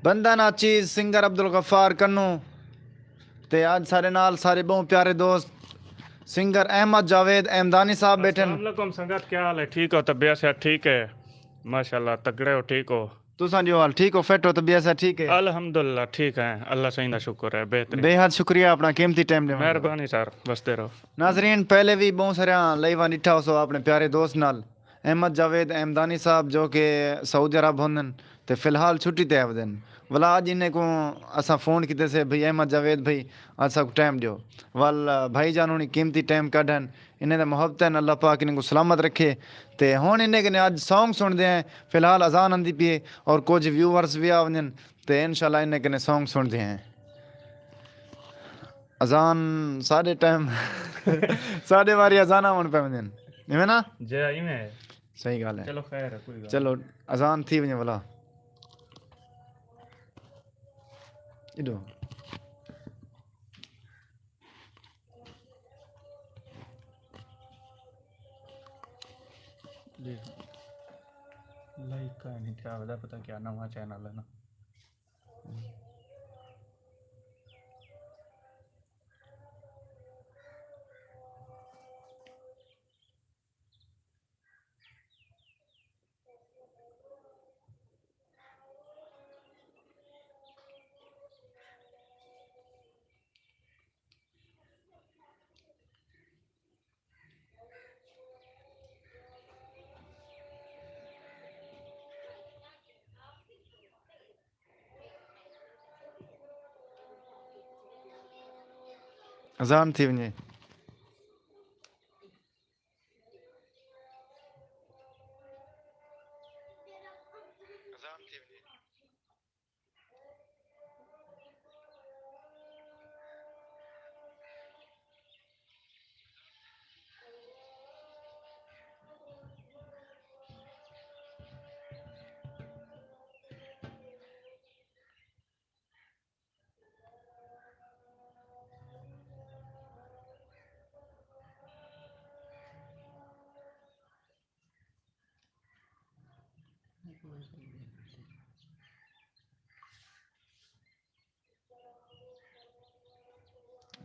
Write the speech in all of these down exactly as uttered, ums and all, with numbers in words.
بندہ ناچیز سنگر عبدالغفار کنوں۔ تے اڄ ساݙے نال سارے ٻہوں پیارے دوست سنگر احمد جاوید احمدانی صاحب ٻیٹھن۔ السلام علیکم سنگت، کیا حال ہے؟ ٹھیک ہو؟ طبیعت صحت ٹھیک ہے؟ ماشاءاللہ تگڑے ہو، ٹھیک ہو؟ تساں جو حال ٹھیک ہو، فٹ ہو، طبیعت صحت ٹھیک ہے؟ الحمدللہ ٹھیک ہیں، اللہ سائیں دا شکر ہے، بہترین۔ بے حد شکریہ اپݨا قیمتی ٹائم ݙیوݨ دا۔ مہربانی سر، وسدے رہو۔ ناظرین، پہلے وی ٻہوں ساریاں لائیواں ݙٹھا ہوسو اپݨے پیارے دوست نال، احمد جاوید احمدانی صاحب جو کہ سعودی عرب ہوندن تے فی الحال چھٹی تے آودن۔ ولا اڄ انہیں کوں اساں فون کیتے سے، بھئی احمد جاوید بھئی، اڄ ساکوں ٹائم ݙیو۔ ول بھائی جان ہوݨی قیمتی ٹائم کڈھن، انہیں دا محبت ہن، اللہ پاک انہیں کوں سلامت رکھے۔ تے ہݨ انہیں کنے اڄ سانگ سݨدے ہیں، فی الحال اذان آندی پئی ہے اور کجھ ویورز وی آ ونڄن تے انشاءاللہ انہیں کنے سانگ سݨدے ہیں۔ اذان ساݙے ٹائم ساݙے واری اذان آوݨ پئے ونڄن، ایویں نا؟ جی ایویں ہے۔ صحیح ڳالھ ہے۔ چلو خیر ہے، کوئی ڳالھ چلو، اذان تھی ونڄے ولا۔ ایݙو۔ لائک کا نہیں تھیا، ودا پتہ کیا نواں چینل ہے نا۔ اذان تھی ونڄے۔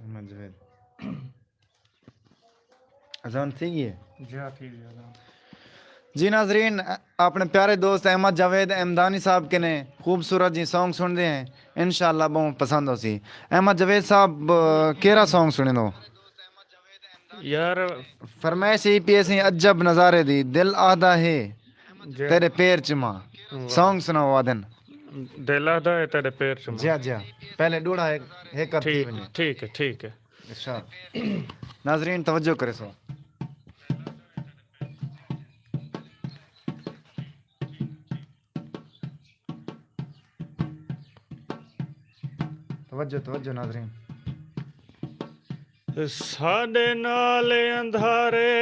احمد جاوید۔ اذان تھی ڳئی ہے؟ جی ہاں، تھی ڳئی اذان۔ جی ناظرین، اپݨے پیارے دوست احمد جاوید احمدانی صاحب کنے خوبصورت جی سانگ سݨدے ہیں، انشاءاللہ ٻہوں پسند ہوسی۔ احمد جاوید صاحب، کیڑھا سانگ سݨیندو؟ یار، فرمائش ای پئی اے سئیں عجب نظارے دی، دل آہدا ہے جی۔ تیݙے پیر چماں۔ واہ۔ سانگ سݨاؤ آہدن۔ دل آہدا ہے تیݙے پیر چماں۔ جی ہاں، جی ہاں۔ پہلے ݙوہڑا ہک، ہک اَدھ تھی ٹھیک، ونڄے۔ ٹھیک ہے، ٹھیک ہے۔ اچھا۔ ناظرین توجہ کریسو۔ توجہ، توجہ ناظرین۔ ساݙے نال اندھارے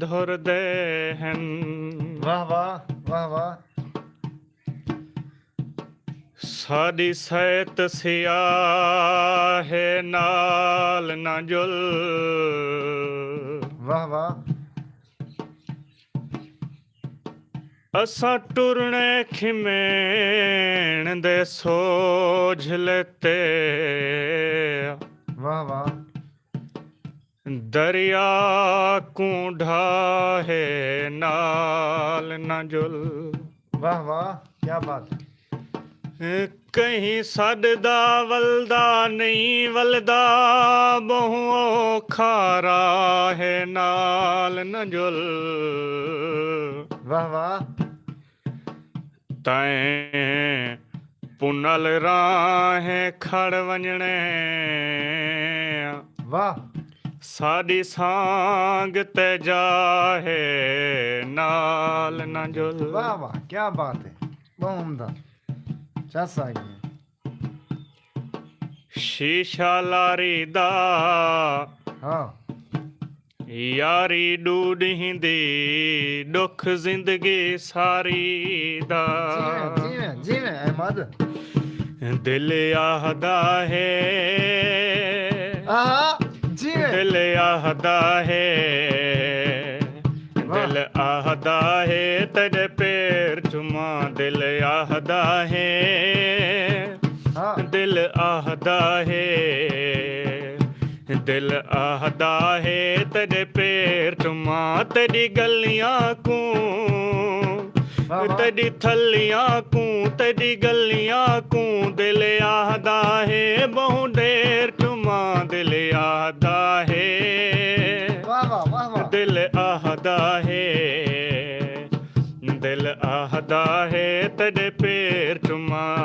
دھردے ہن۔ واہ واہ، واہ واہ۔ ساݙی سیت سیاہ ہے نال نہ جل۔ واہ واہ۔ اساں ٹرݨے کھمیݨ دے سوجھ لیتے۔ واہ واہ۔ دریا کوں ڈھاہے نال نہ جل۔ واہ واہ، کیا بات ہے۔ کہیں سݙدا ولدا نہیں ولدا، ٻہوں اوکھا راہے نال نہ جل۔ واہ واہ۔ تئیں پنل راہیں کھڑ ونڄݨے۔ واہ۔ ساݙی سانگ تے جاہے نال نہ جل۔ واہ واہ، کیا بات ہے، ٻہوں عمدہ۔ چس آئی ہے۔ شیشہ لاری دا۔ ہاں۔ یاری ݙو ݙینہہ دی، ݙکھ زندگی ساری دا۔ جیویں، جیویں، جیویں احمد۔ دل آہدا ہے۔ آہا، جیویں۔ دل آہدا ہے۔ واہ۔ دل آہدا ہے تیݙے پیر چماں، دل آہدا ہے، ہاں۔ دل آہدا ہے، دل آہدا ہے تیݙے پیر چماں، تیݙی ڳلیاں کوں، واہ واہ۔ تیݙی تھلیاں کوں، تیݙی ڳلیاں کوں، دل آہدا ہے ٻہوں ڈھیر چماں، دل آہدا ہے۔ واہ واہ، واہ واہ۔ دل آہدا ہے، دل آہدا ہے تیݙے پیر چماں۔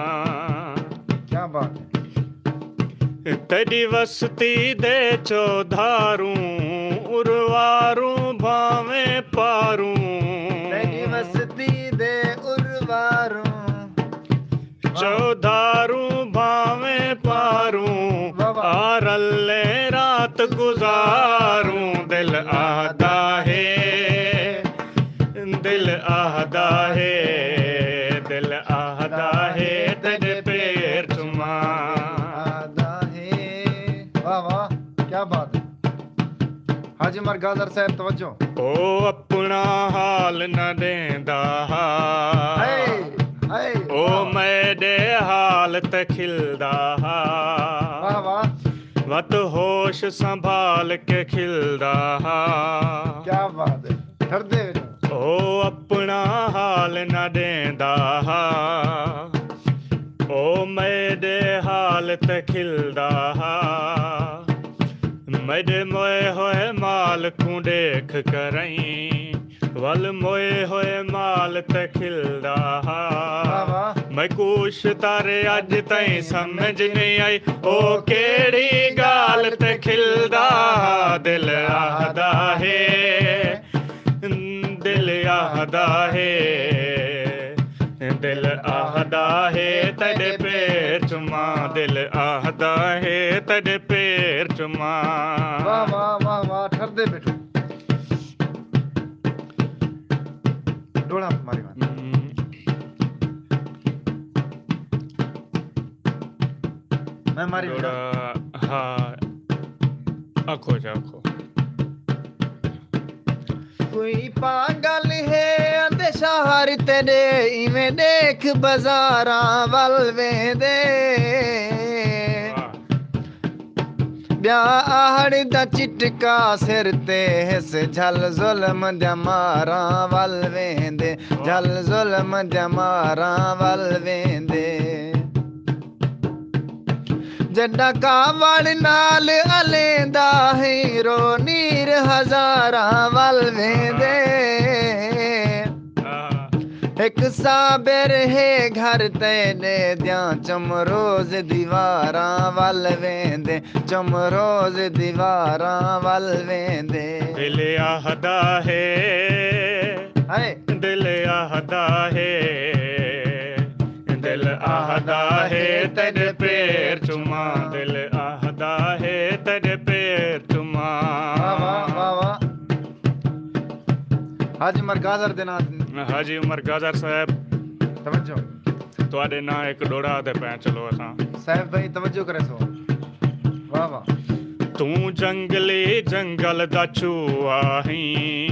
کیا بات ہے۔ تیݙی وستی دے چودھاروں، ارواروں بھانویں پاروں۔ تیݙی وستی دے ارواروں۔ چودھاروں بھانویں پاروں، واہ واہ۔ آ رلیں رات گزاروں، دل آہدا ہے، دل آہدا ہے، دل آہدا ہے تیݙے پیر چماں۔ آہدا ہے۔ واہ واہ، کیا بات ہے۔ حاجی عمر گازر صاحب، توجہ۔ او اپݨا حال نہ ݙیندا ہا۔ ہائے، ہائے، او واہ۔ میݙے حال تے کھلدا ہا۔ واہ واہ۔ وت ہوش سنبھال کے کھلدا ہا۔ کیا بات ہے۔ ٹھردے وچ۔ او اپݨا حال نہ ݙیندا ہا۔ او میݙے حال تے کھلدا ہا۔ میݙے موئے ہوئے مال کوں ݙیکھ کرئیں، ول موئے ہوئے مال تے کھلدا ہا۔ واہ واہ۔ میکوں اشتر اڄ تئیں سمجھ نئیں آئی، او کیڑھی ڳالھ تے کھلدا ہا۔ دل آہدا ہے، دل آہدا ہے، دل آہدا ہے تیݙے پیر چماں، دل آہدا ہے تیݙے پیر چماں۔ واہ واہ، واہ واہ، ٹھردے ٻیٹھو۔ ݙوہڑا ماری وان۔ ہم۔ میں ماری ݙوہڑا، ہاں۔ آکھو جا، آکھو۔ کوئی پاگل ہے اندھے شہر تیݙے، ایویں ݙیکھ بازاراں ول ویندے۔ واہ۔ ٻیا آہڑ دا چٹکا سر تے ہس، جھل ظلم دیاں ماراں ول ویندے، جھل ظلم دیاں ماراں ول ویندے۔ جݙاں کاوڑ نال الیندا ہئی، رو نیر ہزاراں ول ویندے۔ ہک صابر ہے گھر تیݙے دیاں، چم روز دیواراں ول ویندے، چم روز دیواراں ول ویندے۔ دل آہدا ہے، ہائے۔ دل آہدا ہے، دل آہدا ہے تیݙے پیر چماں، دل آہدا ہے تیݙے پیر چماں۔ واہ واہ، واہ واہ۔ حاجی عمر گازر دے ناں تے۔ حاجی عمر گازر صاحب۔ توجہ۔ تہاݙے ناں ہک ݙوہڑا آہدے پئے، چلو اساں۔ صاحب بھائی توجہ کریسو۔ واہ واہ۔ توں جنگلی جنگل دا چوہا ہیں۔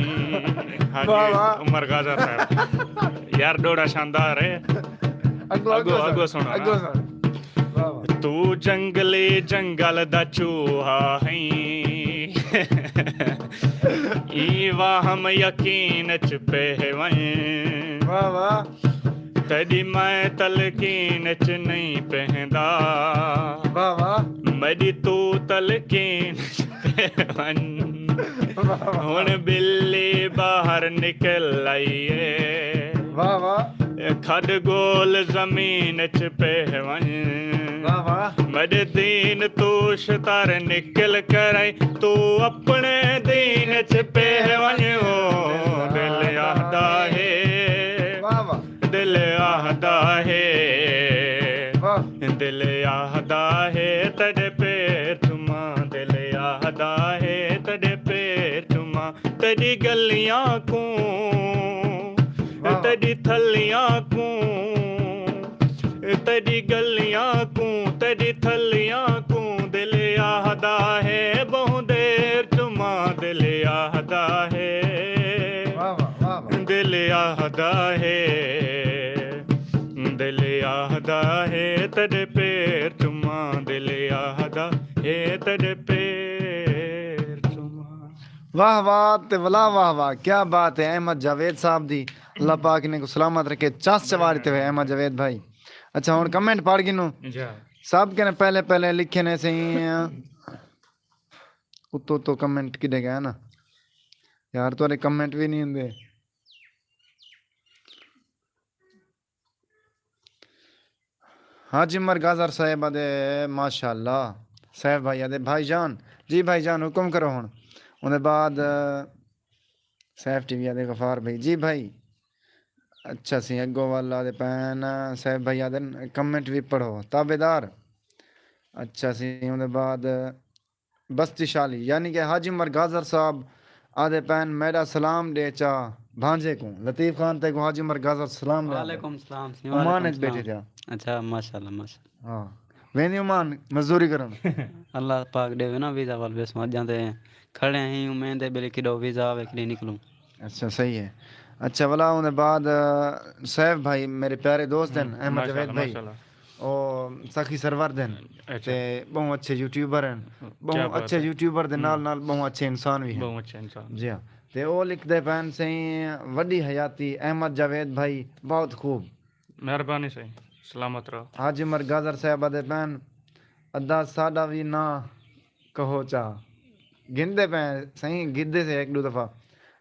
حاجی واہ واہ۔ عمر گازر صاحب۔ یار ݙوہڑا شاندار ہے۔ اڳوں، اڳوں اڳوں، سݨ، اڳوں سݨ۔ اڳوں سݨ۔ واہ واہ۔ توں جنگلی جنگل دا چوہا ہیں۔ ایں واہم یقین اچ پئے ونڄ۔ واہ واہ۔ تیݙی میں تلقین اچ نئیں پہندا۔ واہ واہ۔ میݙی توں تلقین اچ پئے ونڄ۔ واہ واہ۔ ہݨ ٻلی ٻاہر نکل آئی ہے۔ واہ واہ۔ کھݙ ڳول زمین اچ پئے ونڄ۔ واہ واہ۔ میݙے دین توں شتر نکل کرئیں، توں اپݨے دین اچ پئے ونڄ۔ او دل آہدا ہے۔ واہ واہ۔ دل آہدا ہے، واہ۔ دل آہدا ہے تیݙے پیر چماں، دل آہدا ہے تیݙے پیر چماں، تیݙی ڳلیاں کوں، واہ۔ تیݙی تھلیاں کوں، تیݙی ڳلیاں کوں، تیݙی تھلیاں کوں، دل آہدا ہے ٻہوں دیر چماں، دل آہدا ہے۔ واہ واہ۔ دل آہدا ہے، دل آہدا ہے تیݙے پیر چماں، دل آہدا ہے تیݙے پیر چماں۔ واہ واہ تے ولا واہ واہ، کیا بات ہے احمد جاوید صاحب دی۔ اللہ پاک انہیں کو سلامت رکھے، چس چواری تے ہوئے احمد جاوید بھائی۔ اچھا، ہن کمنٹ پڑھ گھنوں۔ جی۔ سب کنے پہلے پہلے لکھے نے سئیں، اتو تو کمنٹ کڈے گئے نا یار، تہاݙے کمنٹ وی نہیں ہوندے۔ حاجی عمر گازر صاحب آدھے، ماشاءاللہ۔ سیف بھائی آدھے، بھائی جان، جی بھائی جان، حکم کرو ہن۔ اوندے بعد، سیف ٹی وی آدھے، غفار بھائی، جی بھائی۔ اچھا سی، اڳوں والا آدھے پئن، سیف بھائی آدھے، کمنٹ وی پڑھو، تابعدار۔ اچھا سی، اوندے بعد، بستی شالی، یعنی کہ حاجی عمر گازر صاحب آدھے پئن، میݙا سلام ݙے چا بھانجے کوں۔ لطیف خان، تیکوں حاجی عمر گازر سلام ݙے۔ وعلیکم السلام سئیں، عمان وعلیکم اچ بیٹھے السلام۔ تھیا۔ اچھا، ماشاءاللہ، ماشاءاللہ۔ ہاں۔ ویندی عمان مزدوری کرݨ؟ اللہ پاک ݙیوے نا ویزا ول، ویسوں اڄاں تے کھڑے ہیں امید ہے ٻلے کݙو ویزا آوے، کݙی نکلوں۔ اچھا، صحیح ہے۔ اچھا، ولا اوندے بعد، آ، سیف بھائی میرے پیارے دوست ہیں، ہوں، احمد ماشاءاللہ، جاوید بھائی۔ ماشاءاللہ۔ او سخی سرورد ہیں۔ اچھا۔ تے ٻہوں اچھے یوٹیوبر ہیں۔ کیا ٻہوں بات اچھے ہے۔ یوٹیوبر دے ہوں۔ نال نال ٻہوں اچھے انسان وی ہیں۔ ٻہوں اچھے انسان۔ جی ہاں۔ تے او لکھدے پئن سئیں، وݙی حیاتی احمد جاوید بھائی، بہت خوب۔ مہربانی سئیں، سلامت رہو۔ حاجی عمر گازر صاحب آدھے پئن، ادا ساݙا وی ناں کہو چا۔ گھندے پئے سئیں، گھدے سے ہک ݙو دفعہ۔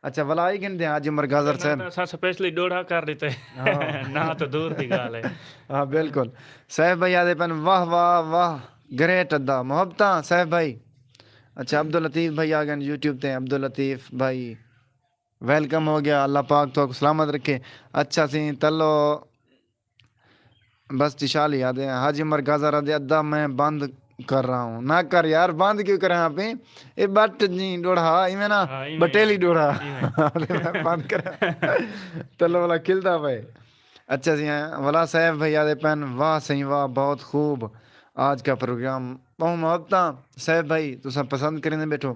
اچھا، ولا ہی گھندے ہیں حاجی عمر گازر نہ صاحب۔ تاں اساں سپیشلی ݙوہڑا کر ݙتے۔ ہاں۔ نہ تاں دور دی ڳالھ ہے۔ ہاں، بالکل۔ سیف بھائی آدھے پئن، واہ، واہ، واہ، گریٹ ادا۔ محبتاں سیف بھائی۔ اچھا، عبداللطیف بھائی آ ڳئے یوٹیوب تے۔ عبداللطیف بھائی، ویلکم ہو ڳیا، اللہ پاک تہاکوں سلامت رکھے۔ اچھا سی، تلو بستی شالی آدھے، حاجی عمر گازر آدھے، ادا میں بند کر رہا ہوں۔ نہ کر یار، بند کیوں کرے ہاں پئیں؟ اے بٹ جی ݙوہڑا، ایویں نا، ہاں، ایویں۔ بٹیلی ݙوہڑا۔ ایویں۔ آدھے میں بند کر۔ تلو ولا کھلدا پئے۔ اچھا سی، ہیں، ولا سیف بھائی آدھے پئن، واہ سئیں واہ، بہت خوب آج کا پروگرام۔ ٻہوں محبتاں سیف بھائی، تساں پسند کریندے ٻیٹھو۔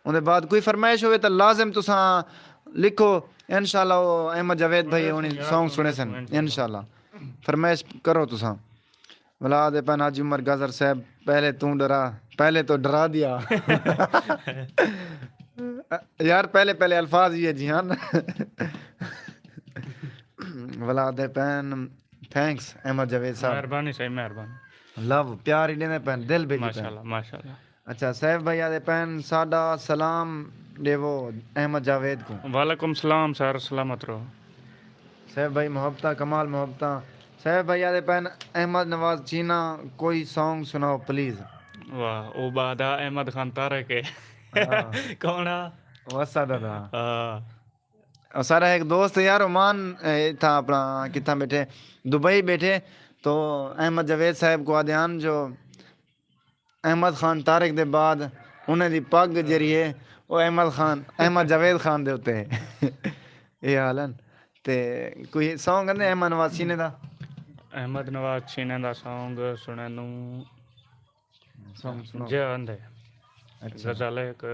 اوندے بعد کوئی فرمائش ہووے تاں لازم تساں لکھو، انشاءاللہ او احمد جاوید بھائی ہوݨی سانگ سݨیسن، انشاءاللہ۔ فرمائش کرو تساں۔ ولا آدھے پئن حاجی عمر گازر صاحب، پہلے توں ڈرا، پہلے تو ڈرا دیا۔ یار، پہلے پہلے الفاظ یہ جی ہن۔ ولا آدھے پئن، تھینکس احمد جاوید صاحب۔ مہربانی سئیں، مہربانی۔ لو، پیار ہی ݙیندے پئن، دل بھیڄی پئن۔ ماشاءاللہ، ماشاءاللہ۔ اچھا، سیف بھائی آدھے پئن، ساݙا سلام ݙیوو احمد جاوید کوں۔ وعلیکم السلام سر، سلامت رہو۔ سیف بھائی محبتاں، کمال محبتاں۔ سیف بھائی آدھے پئن، احمد نواز چینا کوئی سانگ سݨاؤ پلیز۔ واہ، او بعد آ احمد خان طارق ہے۔ ہاں۔ کون آ؟ وسدا دا۔ ہاں۔ او ساݙا ہک دوست یار عمان، اے، اتھاں اپݨا کتھاں ٻیٹھے، دبئی ٻیٹھے، تو احمد جاوید صاحب کوں آہدے ہن جو احمد خان طارق دے بعد انہیں دی پڳ جیڑھی ہے، او احمد خان، احمد جاوید خان دے اتے ہے۔ اے حال ہن۔ تے کوئی سانگ آندے احمد نواز چینے دا؟ Ahmad Nawaz چینے the song سݨیندوں۔ سانگ سݨاؤ۔ جی آندے۔ اچھا۔ غزل ہے ہک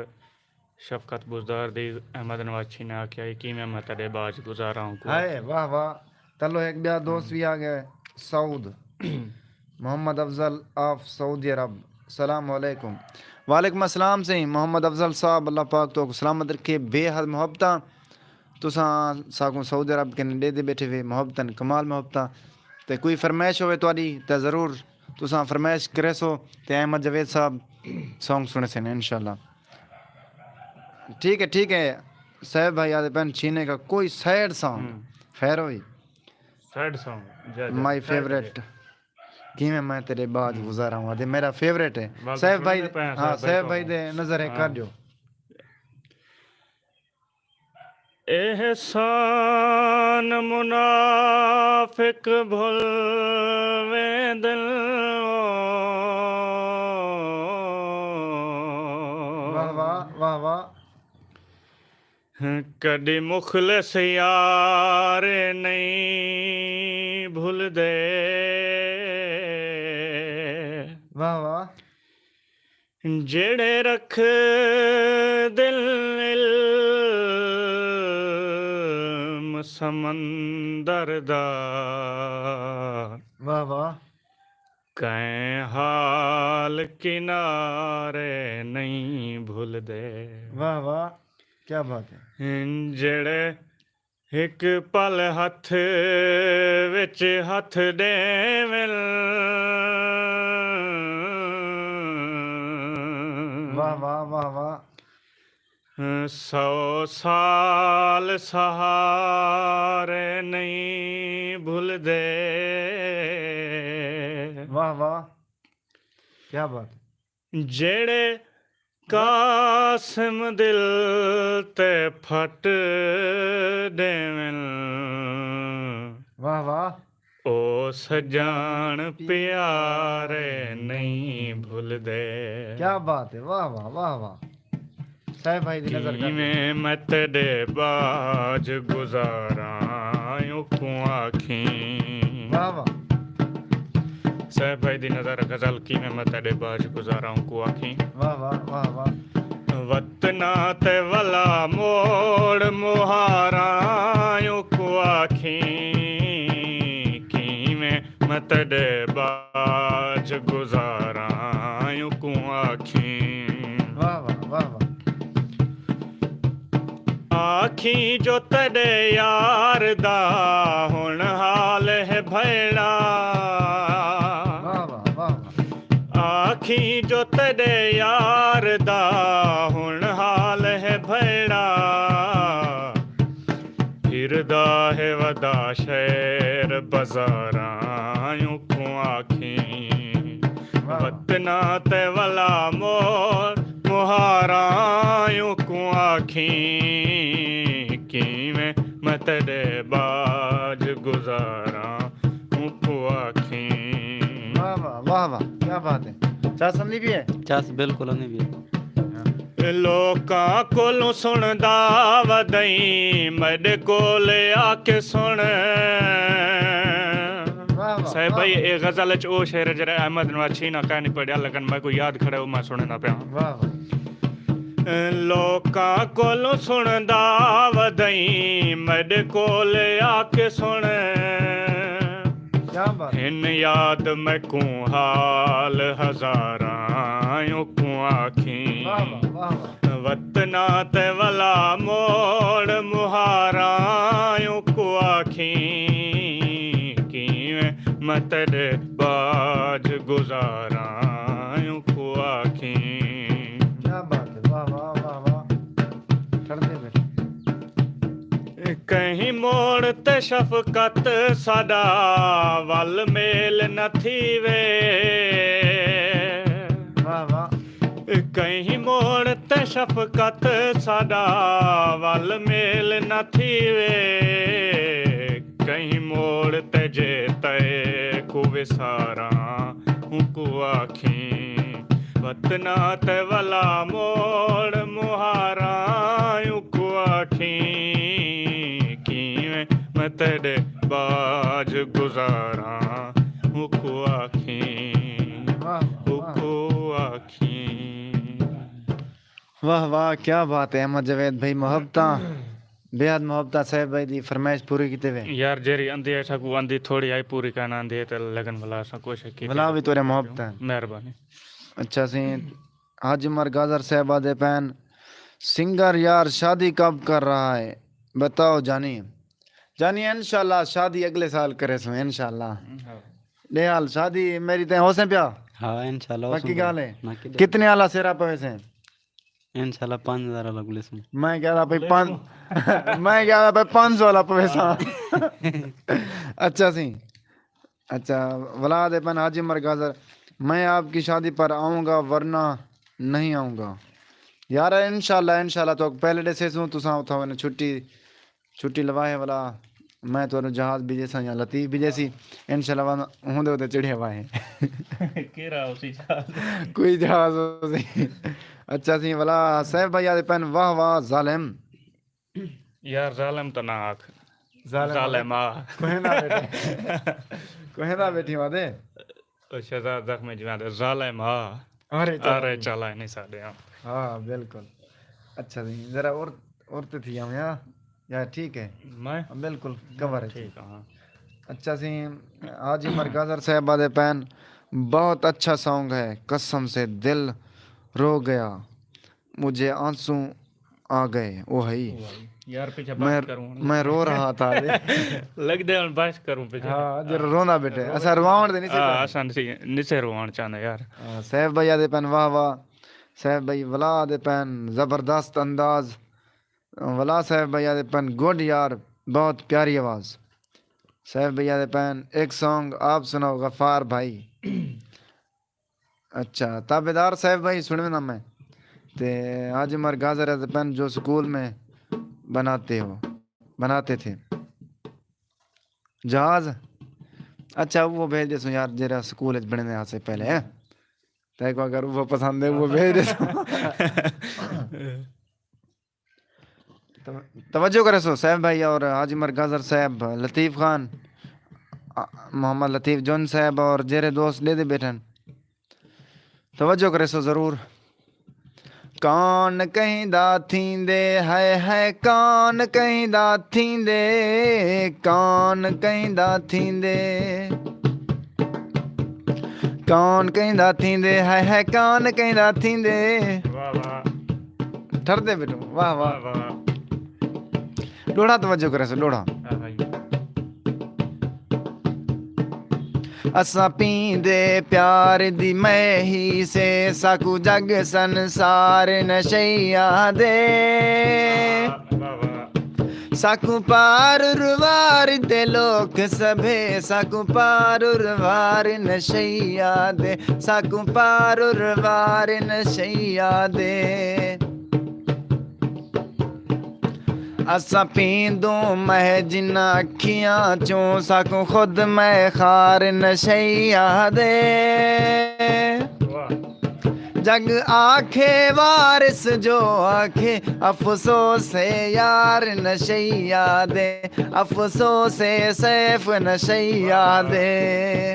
شفقت بزدار دی، احمد نواز چینے آکھیا ہے، کیویں میں تیݙے باج گزاراں کوں۔ ہائے، واہ واہ۔ تلو ہک ٻیا دوست وی آ ڳئے، سعود۔ محمد افضل آف سعودی عرب، السلام علیکم۔ وعلیکم السلام سئیں محمد افضل صاحب، اللہ پاک تہاکوں سلامت رکھے، بے حد محبتاں۔ تساں ساکوں سعودی عرب کنے ݙیہدے ٻیٹھے وے، محبتاً کمال محبتاں۔ تے کوئی فرمائش ہووے تہاݙی تاں ضرور تساں فرمائش کریسو تے احمد جاوید صاحب سانگ سݨیسن انشاءاللہ۔ ٹھیک ہے، ٹھیک ہے۔ سیف بھائی آہدے پئن چینے کا کوئی سیڈ سانگ۔ ہوں۔ خیر ہوئی۔ Sad song. جی، جی۔ My favourite. کیویں میں تیݙے باج گزاراں ہوں، آہدے میرا فیوریٹ ہے۔ سیف بھائی، ہاں، سیف بھائی دے نظر ہے کر ݙیو۔ احسان منافق بھل ویندن۔ واہ واہ، واہ واہ۔ کݙی مخلص یار نئیں بھلدے۔ واہ واہ۔ جیڑھے رکھدن علم سمندر دا۔ واہ واہ۔ کہیں حال کنارے نہیں بھلدے۔ واہ واہ، کیا بات ہے۔ ہن جڑے ہک پل ہتھ وچ ہتھ ݙیون۔ واہ واہ، واہ واہ۔ سو سال سہارے نہیں بھلدے۔ واہ واہ، کیا بات ہے۔ جیڑھے قاسم دل تے پھٹ ݙیون۔ واہ واہ۔ او سڄݨ پیارے نہیں بھلدے۔ کیا بات ہے، واہ واہ، واہ واہ۔ صاحب بھائی دی نظر کر۔ کیویں میں تیݙے باج گزاراں اونکوں آکھیں۔ واہ واہ۔ صاحب بھائی دی نظر غزل، کیویں میں تیݙے باج گزاراں اونکوں آکھیں۔ واہ واہ، واہ واہ۔ وطناں تے ولا موڑ مہاراں اونکوں آکھیں، کیویں میں تیݙے باج گزاراں اونکوں آکھیں۔ واہ واہ، واہ واہ۔ آکھیں جو تیݙے یار دا ہݨ حال ہے بھیڑا۔ واہ واہ، واہ واہ۔ آکھیں جو تیݙے یار دا ہݨ حال ہے بھیڑا۔ پھردا ہے ودا شہر بازاراں اونکوں آکھیں۔ واہ۔ وطناں تے ولا موڑ مہاراں اونکوں آکھیں، کیویں میں تیݙے باج گزاراں اونکوں آکھیں۔ واہ واہ، واہ واہ، کیا بات ہے۔ چس آندی پئی ہے؟ چس بالکل آندی پئی ہے۔ لوکاں کولوں سݨدا ودئیں، میݙے کول آ کے سݨ۔ واہ واہ، صاحب بھائی، واہ۔ اے غزل اچ او شعر ہے جیڑھا احمد نواز چھینا کائنی پڑھیا، لیکن میکوں یاد کھڑے، او میں سݨیندا پیاں۔ واہ واہ۔ لوکاں کولوں سݨدا ودئیں، میݙے کول آ کے سݨ۔ کیا بات۔ ہن یاد میکوں حال ہزاراں اونکوں آکھیں۔ واہ واہ، واہ واہ۔ وطناں تے ولا موڑ مہاراں اونکوں آکھیں، کیویں میں تیݙے باج گزاراں اونکوں آکھیں۔ کیا بات ہے، واہ واہ، واہ واہ۔ ٹھڑدے بیٹھے۔ کہیں موڑ تے شفقت ساݙا ول میل نہ تھیوے۔ واہ واہ۔ کہیں موڑ تے شفقت ساݙا ول میل نہ تھیوے، کہیں موڑ تے جے تیکوں وساراں اونکوں آکھیں، وطناں تے ولا موڑ مہاراں اونکوں آکھیں، کیویں میں تیݙے باج گزاراں اونکوں آکھیں، واہ، واہ۔ اونکوں آکھیں۔ واہ واہ، کیا بات ہے احمد جاوید بھائی، محبتاں، بے حد محبتاں۔ صاحب بھائی دی فرمائش پوری کیتے وے۔ یار، جیڑھی آندی ہے، ساکوں آندی تھوڑی آئی، پوری کائنا آندی ہے، تے لیکن ولا اساں کوشش کیتی۔ ولا وی تیݙے محبت ہے۔ مہربانی۔ اچھا سی، حاجی عمر گاجر صاحب آہدے پئن، سنگر یار شادی کب کر رہا ہے؟ بتاؤ جانی۔ جانی، انشاءاللہ شادی اڳلے سال کریسوں، انشاءاللہ۔ ہاں۔ ݙے حال شادی میری تے ہوسیں پیا؟ ہاں، انشاءاللہ ہوسوں پیا۔ پکی ڳالھ ہے؟ نہ کݙے۔ کتنے آلا سیرا پویسیں؟ انشاءاللہ پنج ہزار آلا گھلیسوں۔ میں کہہ رہا بھائی پنج، میں کہہ رہا بھائی پنج سو آلا پویساں۔ اچھا سی۔ اچھا، ولا آہدے پئن حاجی عمر گاجر، میں آپ کی شادی پر آؤں گا ورنہ نہیں آؤں گا۔ یار، انشاءاللہ، انشاءاللہ، تہاکوں پہلے ݙسیسوں، تساں اتھاں ونڄ چھٹی، چھٹی لواہے ولا، میں تہاکوں جہاز بھیجیساں یا لطیف بھیجیسی، انشاءاللہ، ون-، ہوندے ہوندے چڑھے واہے۔ کیڑھا ہوسی جہاز؟ کوئی جہاز ہوسی۔ اچھا سی، ولا صاحب بھائی آہدے پئن، واہ واہ ظالم۔ یار، ظالم تاں نہ آکھ۔ ظالم ظالم آ۔ کوہیں دا بیٹھی۔ کوہیں دا بیٹھی وادے۔ او شہزاد زخمی جیویں آہدے، ظالم آ۔ ارے چلا ارے نہیں۔ چلا نہیں ساݙے ہاں۔ ہاں، بالکل۔ اچھا سی، ذرا اور، اور تے تھی آویں ہاں۔ یار ٹھیک ہے؟ میں بالکل کور ہے جی۔ ٹھیک ہاں۔ اچھا سی، حاجی عمر گازر صاحب آدھے پین، بہت اچھا سانگ ہے، قسم سے دل رو گیا، مجھے آنسو آ گئے۔ او ہئی، یار پیچھے میں بس کروں ہن۔ میں رو رہا تھا۔ لگ دے ہن بس کروں پیچھے۔ ہاں، جرا روندا بیٹھے، اسا رواون دے نہیں ہاں، سی۔ اساں نسی نسے روان چاہندے یار۔ ہاں، سیف بھائی آدھے پین، واہ واہ۔ سیف بھائی ولا آدھے پین، زبردست انداز۔ ولا صاحب بھائی آدھے پین، گڈ یار، بہت پیاری آواز۔ صاحب بھائی آدھے پین، ایک سانگ آپ سناؤ غفار بھائی۔ اچھا، تابعدار صاحب بھائی سنوے نا میں۔ تے حاجی عمر گازر آدھے پین، جو سکول میں بناتے ہو، بناتے تھے جہاز۔ اچھا، وہ بھیج دے سو یار، جیرا سکول وچ بننے آسے پہلے ہے۔ تے کو اگر وہ پسند ہے، وہ بھیج دے سو۔ تو-، توجہ کرے سو صاحب بھائی اور حاجی عمر گازر صاحب، لطیف خان، آ، محمد لطیف جون صاحب اور جیرے دوست ݙیدے بیٹھن، توجہ کرے سو ضرور۔ کون کہیں دا تھیندے، ہائے ہائے، کون کہیں دا تھیندے، کون کہیں دا تھیندے۔ کون کہیں دا تھیندے، ہائے ہائے، کون کہیں دا تھیندے۔ واہ واہ۔ ٹھردے بیٹھو، واہ واہ۔ واہ واہ۔ ݙوہڑا توجہ کرے سو، ݙوہڑا۔ ہاں بھائی۔ اساں پیندے پیار دی مہی سے، ساکوں جگ سنسار نشئی آہدے۔ واہ واہ۔ ساکوں پار روار دے لوک سبھے، ساکوں پار روار نشئی آہدے، ساکوں پار روار نشئی آہدے۔ اساں پیندوں مہ جنہاں اکھیاں چوں، ساکوں خود مہ خار نشئی آہدے۔ واہ۔ جگ آکھے وارث جو آکھے، افسوس ہے یار نشئی آہدے، افسوس ہے سیف نشئی آہدے۔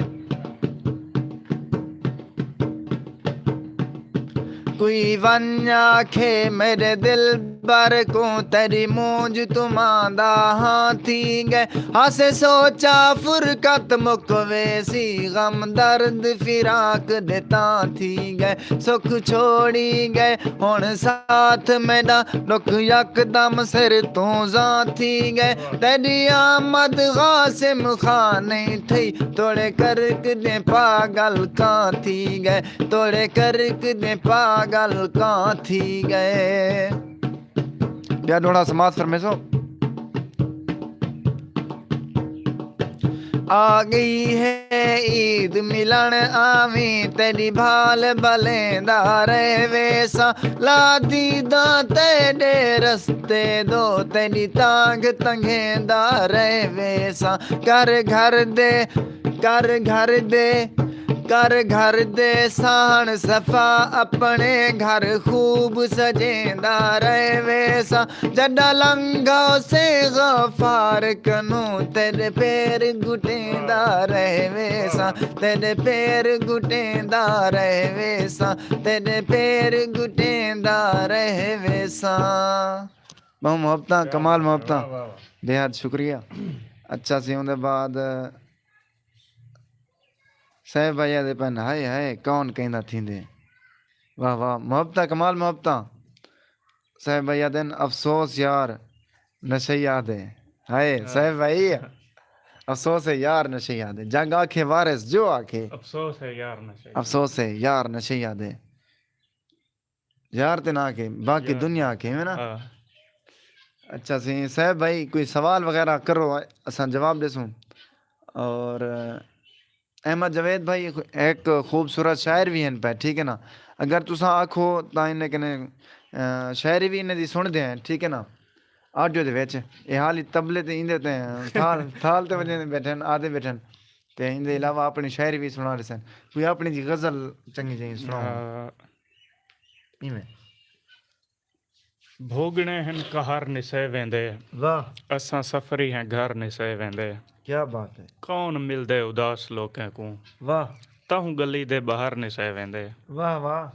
کوئی ونڄ آکھے میݙے دلبر کوں، تیݙی مونجھ توں ماندا ہاں تھی ڳئے۔ ہاسے سوچا فرقت مک ویسی، غم درد فراق دے تاں تھی ڳئے۔ سکھ چھوڑی ڳئے ہݨ ساتھ میݙا، ݙکھ یکدم سر توں زاں تھی ڳئے۔ تیݙی آمد قاسم خان نہیں تھئی، توڑے کرک دے پاگل کاں تھی ڳئے، توڑے کرک دے پاگل کاں تھی ڳئے۔ ٻیا ݙوہڑا سماعت فرمیسو۔ آ ڳئی ہے عید ملݨ آویں، تیݙی بھال بلیندا رہ ویساں، لا دیداں تیݙے رستے دو، تیݙی تانگھ تنگھیندا رہ ویساں۔ کر گھر دے، کر گھر دے، کر گھر دے ساہݨ صفا، اپݨے گھر خوب سجیندا رہ ویساں۔ جݙاں لنگھاؤسیں غفار کنوں، تیݙے پیر گھٹیندا رہ ویساں، تیݙے پیر گھٹیندا رہ ویساں، تیݙے پیر گھٹیندا رہ ویساں۔ ٻہوں محبتاں، کمال محبتاں۔ واہ واہ۔ بے حد شکریہ۔ اچھا سی، اوندے بعد صاحب بھائی آہدے پن، ہائے ہائے، کون کہندا تھیندے۔ واہ واہ، محبتاں، کمال محبتاں۔ صاحب بھائی آہدن، افسوس یار نشئی آہدے۔ ہائے، ہاں۔ صاحب بھائی، افسوس ہے یار نشئی آہدے۔ جگ آکھے وارث جو آکھے۔ افسوس ہے یار نشئی۔ افسوس ہے یار نشئی آہدے۔ یار تے نہ آکھے، باقی یار۔ دنیا آکھے، ہے نا؟ ہاں۔ اچھا سی، صاحب بھائی، کوئی سوال وغیرہ کرو، اساں جواب ݙیسوں۔ اور احمد جاوید بھائی ہک خوبصورت شاعر وی ہن پئے، ٹھیک ہے نا؟ اگر تساں آکھو تاں انہیں کنے، آ، شاعری وی انہیں دی سݨدے ہیں، ٹھیک ہے نا؟ آڈیو دے وچ۔ اے حالی طبلے تے ایندے تے تھال، تھال تے وڄیندے بیٹھن، آہدے بیٹھن۔ تے ایندے علاوہ اپݨی شاعری وی سݨا ݙیسن۔ کوئی اپݨی جی غزل چنڳی جئی سݨاؤ۔ آ، ایویں۔ بھوڳݨے ہن قہر نسے ویندے، واہ، اساں سفری ہیں گھر نسے ویندے۔ کیا بات ہے۔ کون ملدے اداس لوکیں کوں، واہ، تہوں گلی دے ٻاہر نسے ویندے۔ واہ واہ۔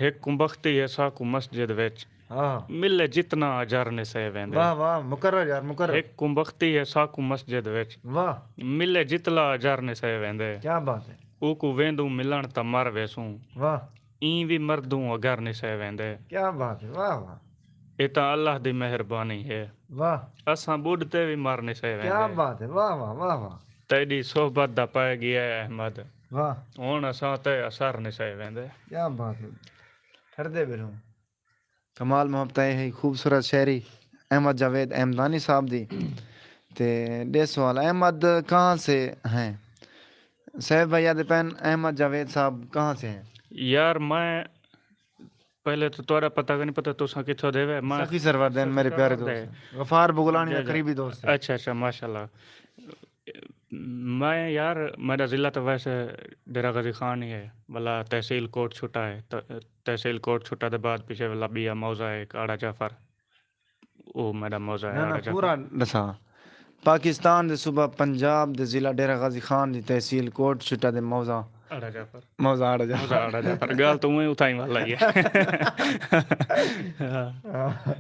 ہک کوں بختی ہے ساکوں مسجد وچ، ہاں۔ ملے جتنا اجر نسے ویندے۔ واہ واہ، مکرر یار، مکرر۔ ہک کوں بختی ہے ساکوں مسجد وچ۔ واہ۔ ملے جتلا اجر نسے ویندے۔ کیا بات ہے۔ اوکوں ویندوں ملݨ تاں مر ویسوں۔ واہ۔ ایں وی مردوں اگر نسے ویندے۔ کیا بات ہے، واہ واہ۔ اے تاں اللہ دی مہربانی ہے۔ واہ۔ اساں ٻݙ تے وی مر نسے ویندے۔ کیا بات ہے، واہ واہ، واہ واہ۔ تیݙی صحبت دا پئے ڳیا ہے احمد۔ واہ۔ ہݨ اساں تے اثر نسے ویندے۔ کیا بات ہے۔ ٹھردے ٻیٹھوں۔ کمال محبت ہے، ہی خوبصورت شاعری احمد جاوید احمدانی صاحب دی۔ تے ݙے سوال، احمد کہاں سے ہیں؟ صاحب بھائی آہدے پئن، احمد جاوید صاحب کہاں سے ہیں؟ یار، میں پہلے تو تہاݙا پتہ کائنی پتہ تساں کتھوں دے وے۔ میں سخی سرور دے ہیں، میرے پیارے دوست ہیں۔ غفار بغلانی جی، دا جی۔ قریبی دوست ہیں۔ اچھا، اچھا، ماشاءاللہ۔ میں یار، میݙا ضلع تو ویسے ڈیرہ غازی خان ہی ہے، ولا تحصیل کوٹ چھٹا ہے۔ ت-، تحصیل کوٹ چھٹا دے بعد پیچھے ولا ٻیا موضع ہے ہک آڑا جعفر۔ او میݙا موضع ہے نہ، نہ، آڑا جعفر۔ پورا ݙسا۔ پاکستان دے صوبہ پنجاب دے ضلع ڈیرہ غازی خان دی تحصیل کوٹ چھٹا دے موضع۔ آڑا جعفر۔ موضع آڑا جعفر۔ موضع آڑا جعفر۔ ڳالھ تو اونویں اتھائیں ول آئی ہے۔ ہاں۔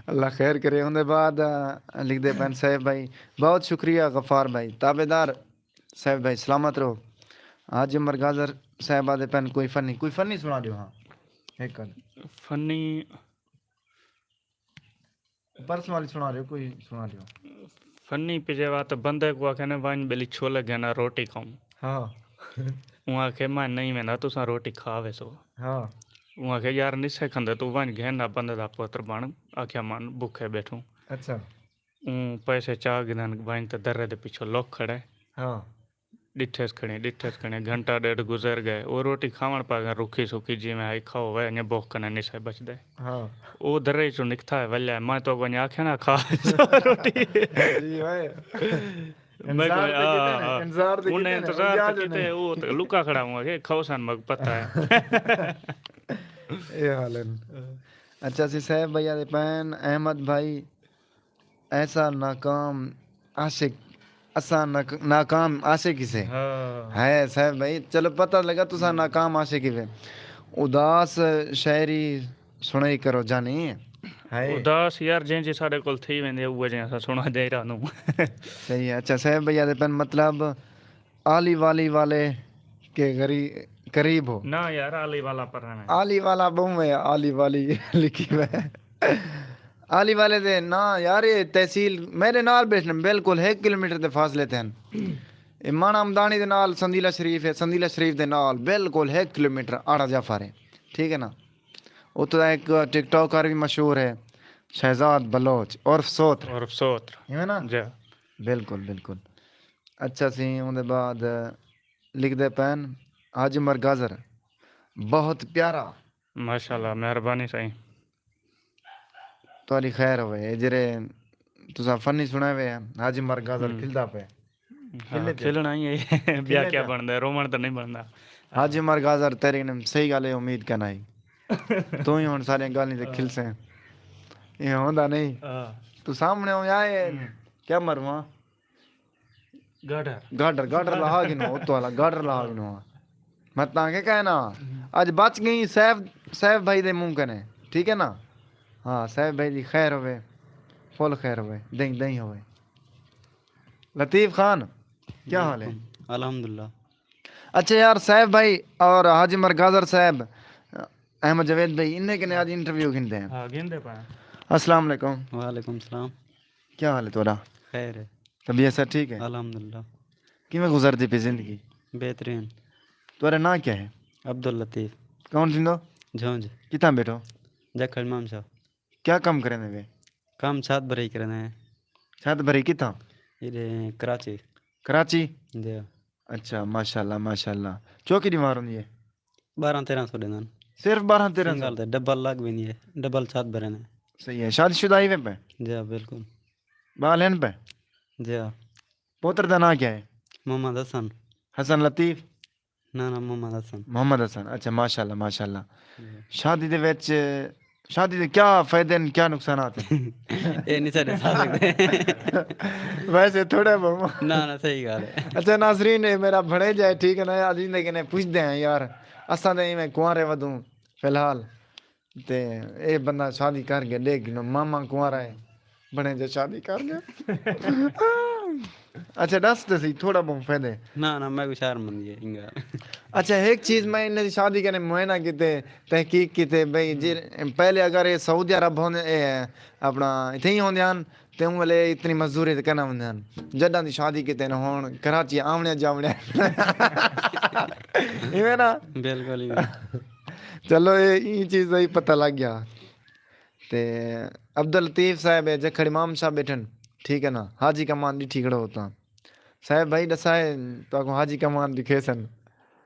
اللہ خیر کرے۔ اوندے بعد، آ، لکھدے پئن صاحب بھائی، بہت شکریہ غفار بھائی، تابعدار۔ صاحب بھائی سلامت رہو۔ حاجی عمر گاجر صاحب آہدے پئن کوئی فنی، کوئی فنی سݨا ݙیو ہاں۔ ہک ڳالھ۔ فنی پرسنل سݨا ݙیو، کوئی سݨا ݙیو۔ فنی پجے وات بندے کوں آکھے نے ونڄ ٻلی چھولے گھن آ روٹی کھاؤں۔ ہاں۔ اوں آکھے میں نہیں ویندا، تساں روٹی کھا ویسو۔ ہاں۔ اوں آکھے یار نسے کھندے، توں ونڄ گھن آ بندے دا پتر بݨ۔ آکھیا من بکھے ٻیٹھوں۔ اچھا۔ اوں پیسے چا گھدن، ونڄ تے درے دے پچھوں لک کھڑے۔ ہاں۔ ݙٹھیس کھڑیں، ݙٹھیس کھڑیں، گھنٹہ ݙیڈھ گزر ڳئے۔ او روٹی کھاوݨ پئے ڳئے، رکھی سکی جیویں ہئی کھاؤ وے، انڄے بکھ کنیں نسے بچدے۔ ہاں۔ او درے چوں نکتا ہے ولیا، میں تو ونڄ آکھیا نہ کھا روٹی۔ جی بھائی۔ میں انتظار تے کیتے نے، ہاں۔ انتظار تے انہیں کیتے نے، انتظار تے کیتے، او تے لکا کھڑا ہوں کہ کھاؤ سن مگ پتہ ہے۔ اے حال ہے۔ اچھا سی صاحب بھائی آہدے پئن، احمد بھائی، ایسا ناکام عاشق، اساں ناک-، ناکام عاشق ہسے۔ ہاں۔ ہے صاحب بھائی، چلو پتہ لڳا تساں ناکام عاشق ہیوے۔ اداس شاعری سݨائی کرو جانی۔ ہائے۔ اداس یار جیں جی ساݙے کول تھی ویندے، اوہے جیں اساں سݨا دے رہنوں۔ صحیح ہے۔ اچھا صاحب بھائی آہدے پئن مطلب، آلی والی والے کے غری-، قریب ہو۔ نہ یار، آلی والا پر ہے۔ آلی والا ٻہوں ہے، آلی والی لکھی ہوئے۔ آلی والے دے نہ یار، اے تحصیل میݙے نال ٻیٹھن، بالکل ہک کلومیٹر دے فاصلے تے ہن۔ اے ماݨا ہمدانی دے نال سندیلہ شریف ہے، سندیلہ شریف دے نال بالکل ہک کلومیٹر آڑا جعفر ہے۔ ٹھیک ہے نا؟ اتھوں دا ہک ٹک ٹاکر وی مشہور ہے، شہزاد بلوچ عرف سوتر۔ عرف سوتر۔ ایویں نا؟ جی۔ بالکل، بالکل۔ اچھا سی، اوندے بعد لکھدے پئن، حاجی عمر گاجر، بہت پیارا۔ ماشاءاللہ، مہربانی سائیں۔ تہاݙی خیر ہووے۔ اے جیڑھے تساں فنی سݨائے وے، حاجی عمر گاجر ہوں۔ کھلدا پئے۔ ہاں، کھلے پئے۔ کھلݨا ہی ہے۔ ٻیا کھلے کیا پئے۔ بݨدا ہے؟ رووݨ تاں نہیں بݨدا۔ حاجی عمر گاجر تیݙے کنے صحیح ڳالھ ہے، امید کائنی۔ توں ہی ہݨ ساریاں ڳالھیں تے ہاں۔ کھلسیں۔ اے ہوندا نہیں۔ ہاں۔ توں سامݨے ہو آئے، ہوں۔ کیا مرواں؟ گاڈر۔ گاڈر، گاڈر لہا گھنو، اتو والا گاڈر لہا گھنو۔ میں تاں کے کہنا، ہوں۔ اڄ بچ ڳئی سیف، سیف بھائی دے منہ کنے، ٹھیک ہے نا؟ ہاں، سیف بھائی دی خیر ہووے، فل خیر ہووے، دئیں دئیں ہووے۔ لطیف خان، کیا حال ہے؟ الحمدللہ۔ اچھا یار، سیف بھائی اور حاجی عمر گاجر صاحب، احمد جاوید بھائی، انہیں کنے اڄ انٹرویو گھندے ہیں۔ ہاں، گھندے پئے ہیں۔ السلام علیکم۔ وعلیکم السلام۔ کیا حال ہے تہاݙا؟ خیر ہے۔ طبیعت سب ٹھیک ہے؟ الحمدللہ۔ کیویں گزردی پئی زندگی؟ بہترین۔ تہاݙا ناں کیا ہے؟ عبداللطیف۔ کون تھیندو؟ جھونجھ۔ کتھاں ٻیٹھو؟ جکھڑ امام شاہ۔ کیا کم کریندے وے؟ کم چھت بھرائی کریندے ہیں۔ چھت بھرائی کتھاں؟ ایݙے کراچی۔ کراچی؟ جی۔ اچھا، ماشاءاللہ، ماشاءاللہ۔ چوکی ݙینہوار ہوندی ہے؟ ٻارہاں تیرہاں سو ݙیندن۔ صرف ٻارہاں تیرہاں سو؟ سنگل تے ڈبل لڳ ویندی ہے، ڈبل چھت بھریندے۔ صحیح ہے۔ شادی شدہ ہیوے پئے؟ جی ہاں، بالکل۔ ٻال ہن پئے؟ جی ہاں۔ پوتر دا ناں کیا ہے؟ محمد حسن۔ حسن لطیف؟ نہ، نہ، محمد حسن۔ محمد حسن، اچھا، ماشاءاللہ، ماشاءاللہ۔ جی۔ شادی دے وچ، شادی دے کیا فائدے ہن، کیا نقصانات ہن؟ اے نہیں ساݙے سا سڳدے۔ ویسے تھوڑا بہت۔ نہ، نہ، صحیح ڳالھ ہے۔ اچھا ناظرین، اے میرا بھݨیجا ہے، ٹھیک ہے نا، اڄ ایندے کنے پچھدے ہیں یار، اساں تے ایویں کنوارے ودوں فی الحال۔ تے اے بندہ شادی کر گیا، ݙیکھ گھنو ماما کنوارا ہے، بݨے جو شادی کر گیا۔ اچھا ݙس تے سہی، تھوڑا بہت فائدے۔ نہ نہ، میں کوئی شرم مندی ہے انگا۔ اچھا ہک چیز، میں انہاں دی شادی کنے معائنہ کیتے، تحقیق کیتے بھئی جی، پہلے اگر اے سعودی عرب ہوندے، اے اپنا اتھے ہی ہوندے ہن تے اوں ویلے اتنی مزدوری تے کنا ہوندے ہن۔ جڈاں دی شادی کیتے نے ہن کراچی آوݨے جاوݨے۔ ایویں نا؟ بالکل ہی۔ چلو اے ایں چیز دا ہی پتہ لگ گیا۔ تے عبداللطیف صاحب ہے، جکھڑ امام صاحب ٻیٹھن، ٹھیک ہے نا، حاجی کمان ݙٹھی کھڑو ہوتا۔ صاحب بھائی ݙسائے تہاکوں حاجی کمان ݙکھیسن،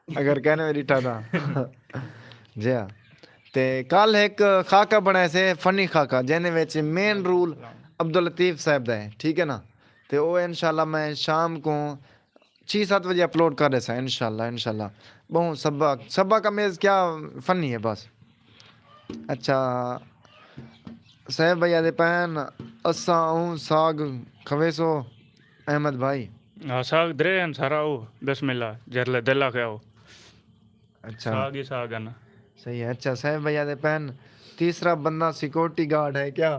اگر کہنے میں ݙٹھا تاں۔ جی ہاں۔ تے کل ہک خاکہ بݨائے سے، فنی خاکہ، جیندے وچ مین رول عبداللطیف صاحب دا ہے، ٹھیک ہے نا؟ تے او انشاءاللہ میں شام کوں چھی ست وجے اپلوڈ کر ݙیساں، انشاءاللہ، انشاءاللہ۔ ٻہوں سبق، سبق آمیز کیا، فنی ہے بس۔ اچھا صاحب بھائی آہدے پئن، اساں اوں ساڳ کھویسو احمد بھائی۔ ہا، ساڳ درے ہن سارا، او بسم اللہ، جیرلے دل آکھے او۔ اچھا ساڳ ہی ساڳ ہن۔ صحیح ہے۔ اچھا صاحب بھائی آہدے پئن، تیسرا بندہ سیکورٹی گارڈ ہے کیا؟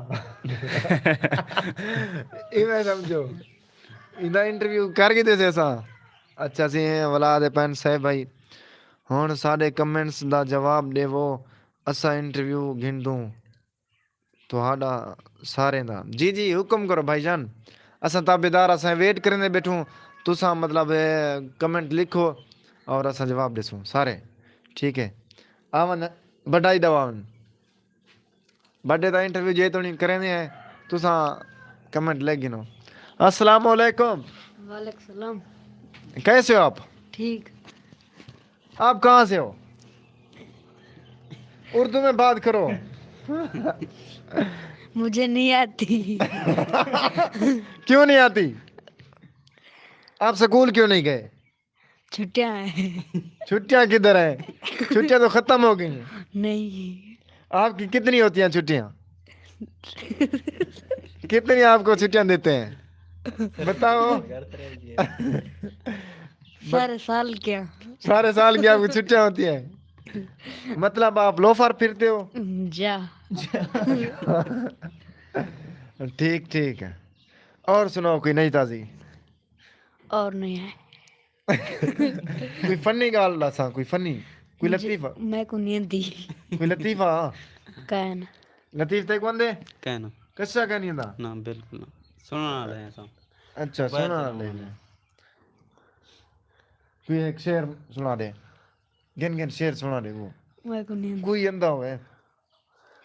ایویں سمجھو، ایندا انٹرویو کر گھدے سے اساں۔ اچھا سی ولا آہدے پئن صاحب بھائی، ہݨ ساݙے کمنٹس دا جواب ݙیوو، اساں انٹرویو گھندوں تہاݙا ساریں دا۔ جی جی حکم کرو بھائی جان، اساں تابعدار، اساں ویٹ کریندے ٻیٹھوں، تساں مطلب کمنٹ لکھو اور اساں جواب ݙیسوں سارے، ٹھیک ہے۔ آون بڈائی دا آون۔ بڈے دا انٹرویو جے توڑیں کریندے ہیں، تساں کمنٹ لکھ گھنو۔ السلام علیکم۔ وعلیکم السلام۔ کیسے ہو آپ؟ ٹھیک۔ آپ کہاں سے ہو؟ اردو میں بات کرو۔ مجھے نہیں آتی۔ کیوں نہیں آتی؟ آپ سکول کیوں نہیں گئے؟ چھٹیاں ہیں۔ چھٹیاں کدھر ہیں؟ چھٹیاں تو ختم ہو گئی ہیں۔ نہیں۔ آپ کی کتنی ہوتی ہیں چھٹیاں؟ کتنی آپ کو چھٹیاں دیتے ہیں؟ بتاؤ۔ سارے سال کیا؟ سارے سال کی آپ کو چھٹیاں ہوتی ہیں؟ مطلب آپ لوفر پھرتے ہو؟ جا۔ ٹھیک ٹھیک ہے۔ اور سناؤ کوئی نئی تازی؟ اور نہیں ہے۔ کوئی فنی ڳالھ ݙساں، کوئی فنی، کوئی لطیفہ؟ میں کو نہیں دی۔ کوئی لطیفہ؟ کائن۔ لطیف تے کون دے؟ کہنا۔ کسا کہنی ہوندا؟ نہ، بالکل نہ۔ سننا رہے ہیں سب۔ اچھا، سنا لے لے۔ کوئی ایک شعر سنا دے۔ گن گن شعر سنا دے وہ۔ میں کو نہیں دی۔ کوئی اندا ہوئے۔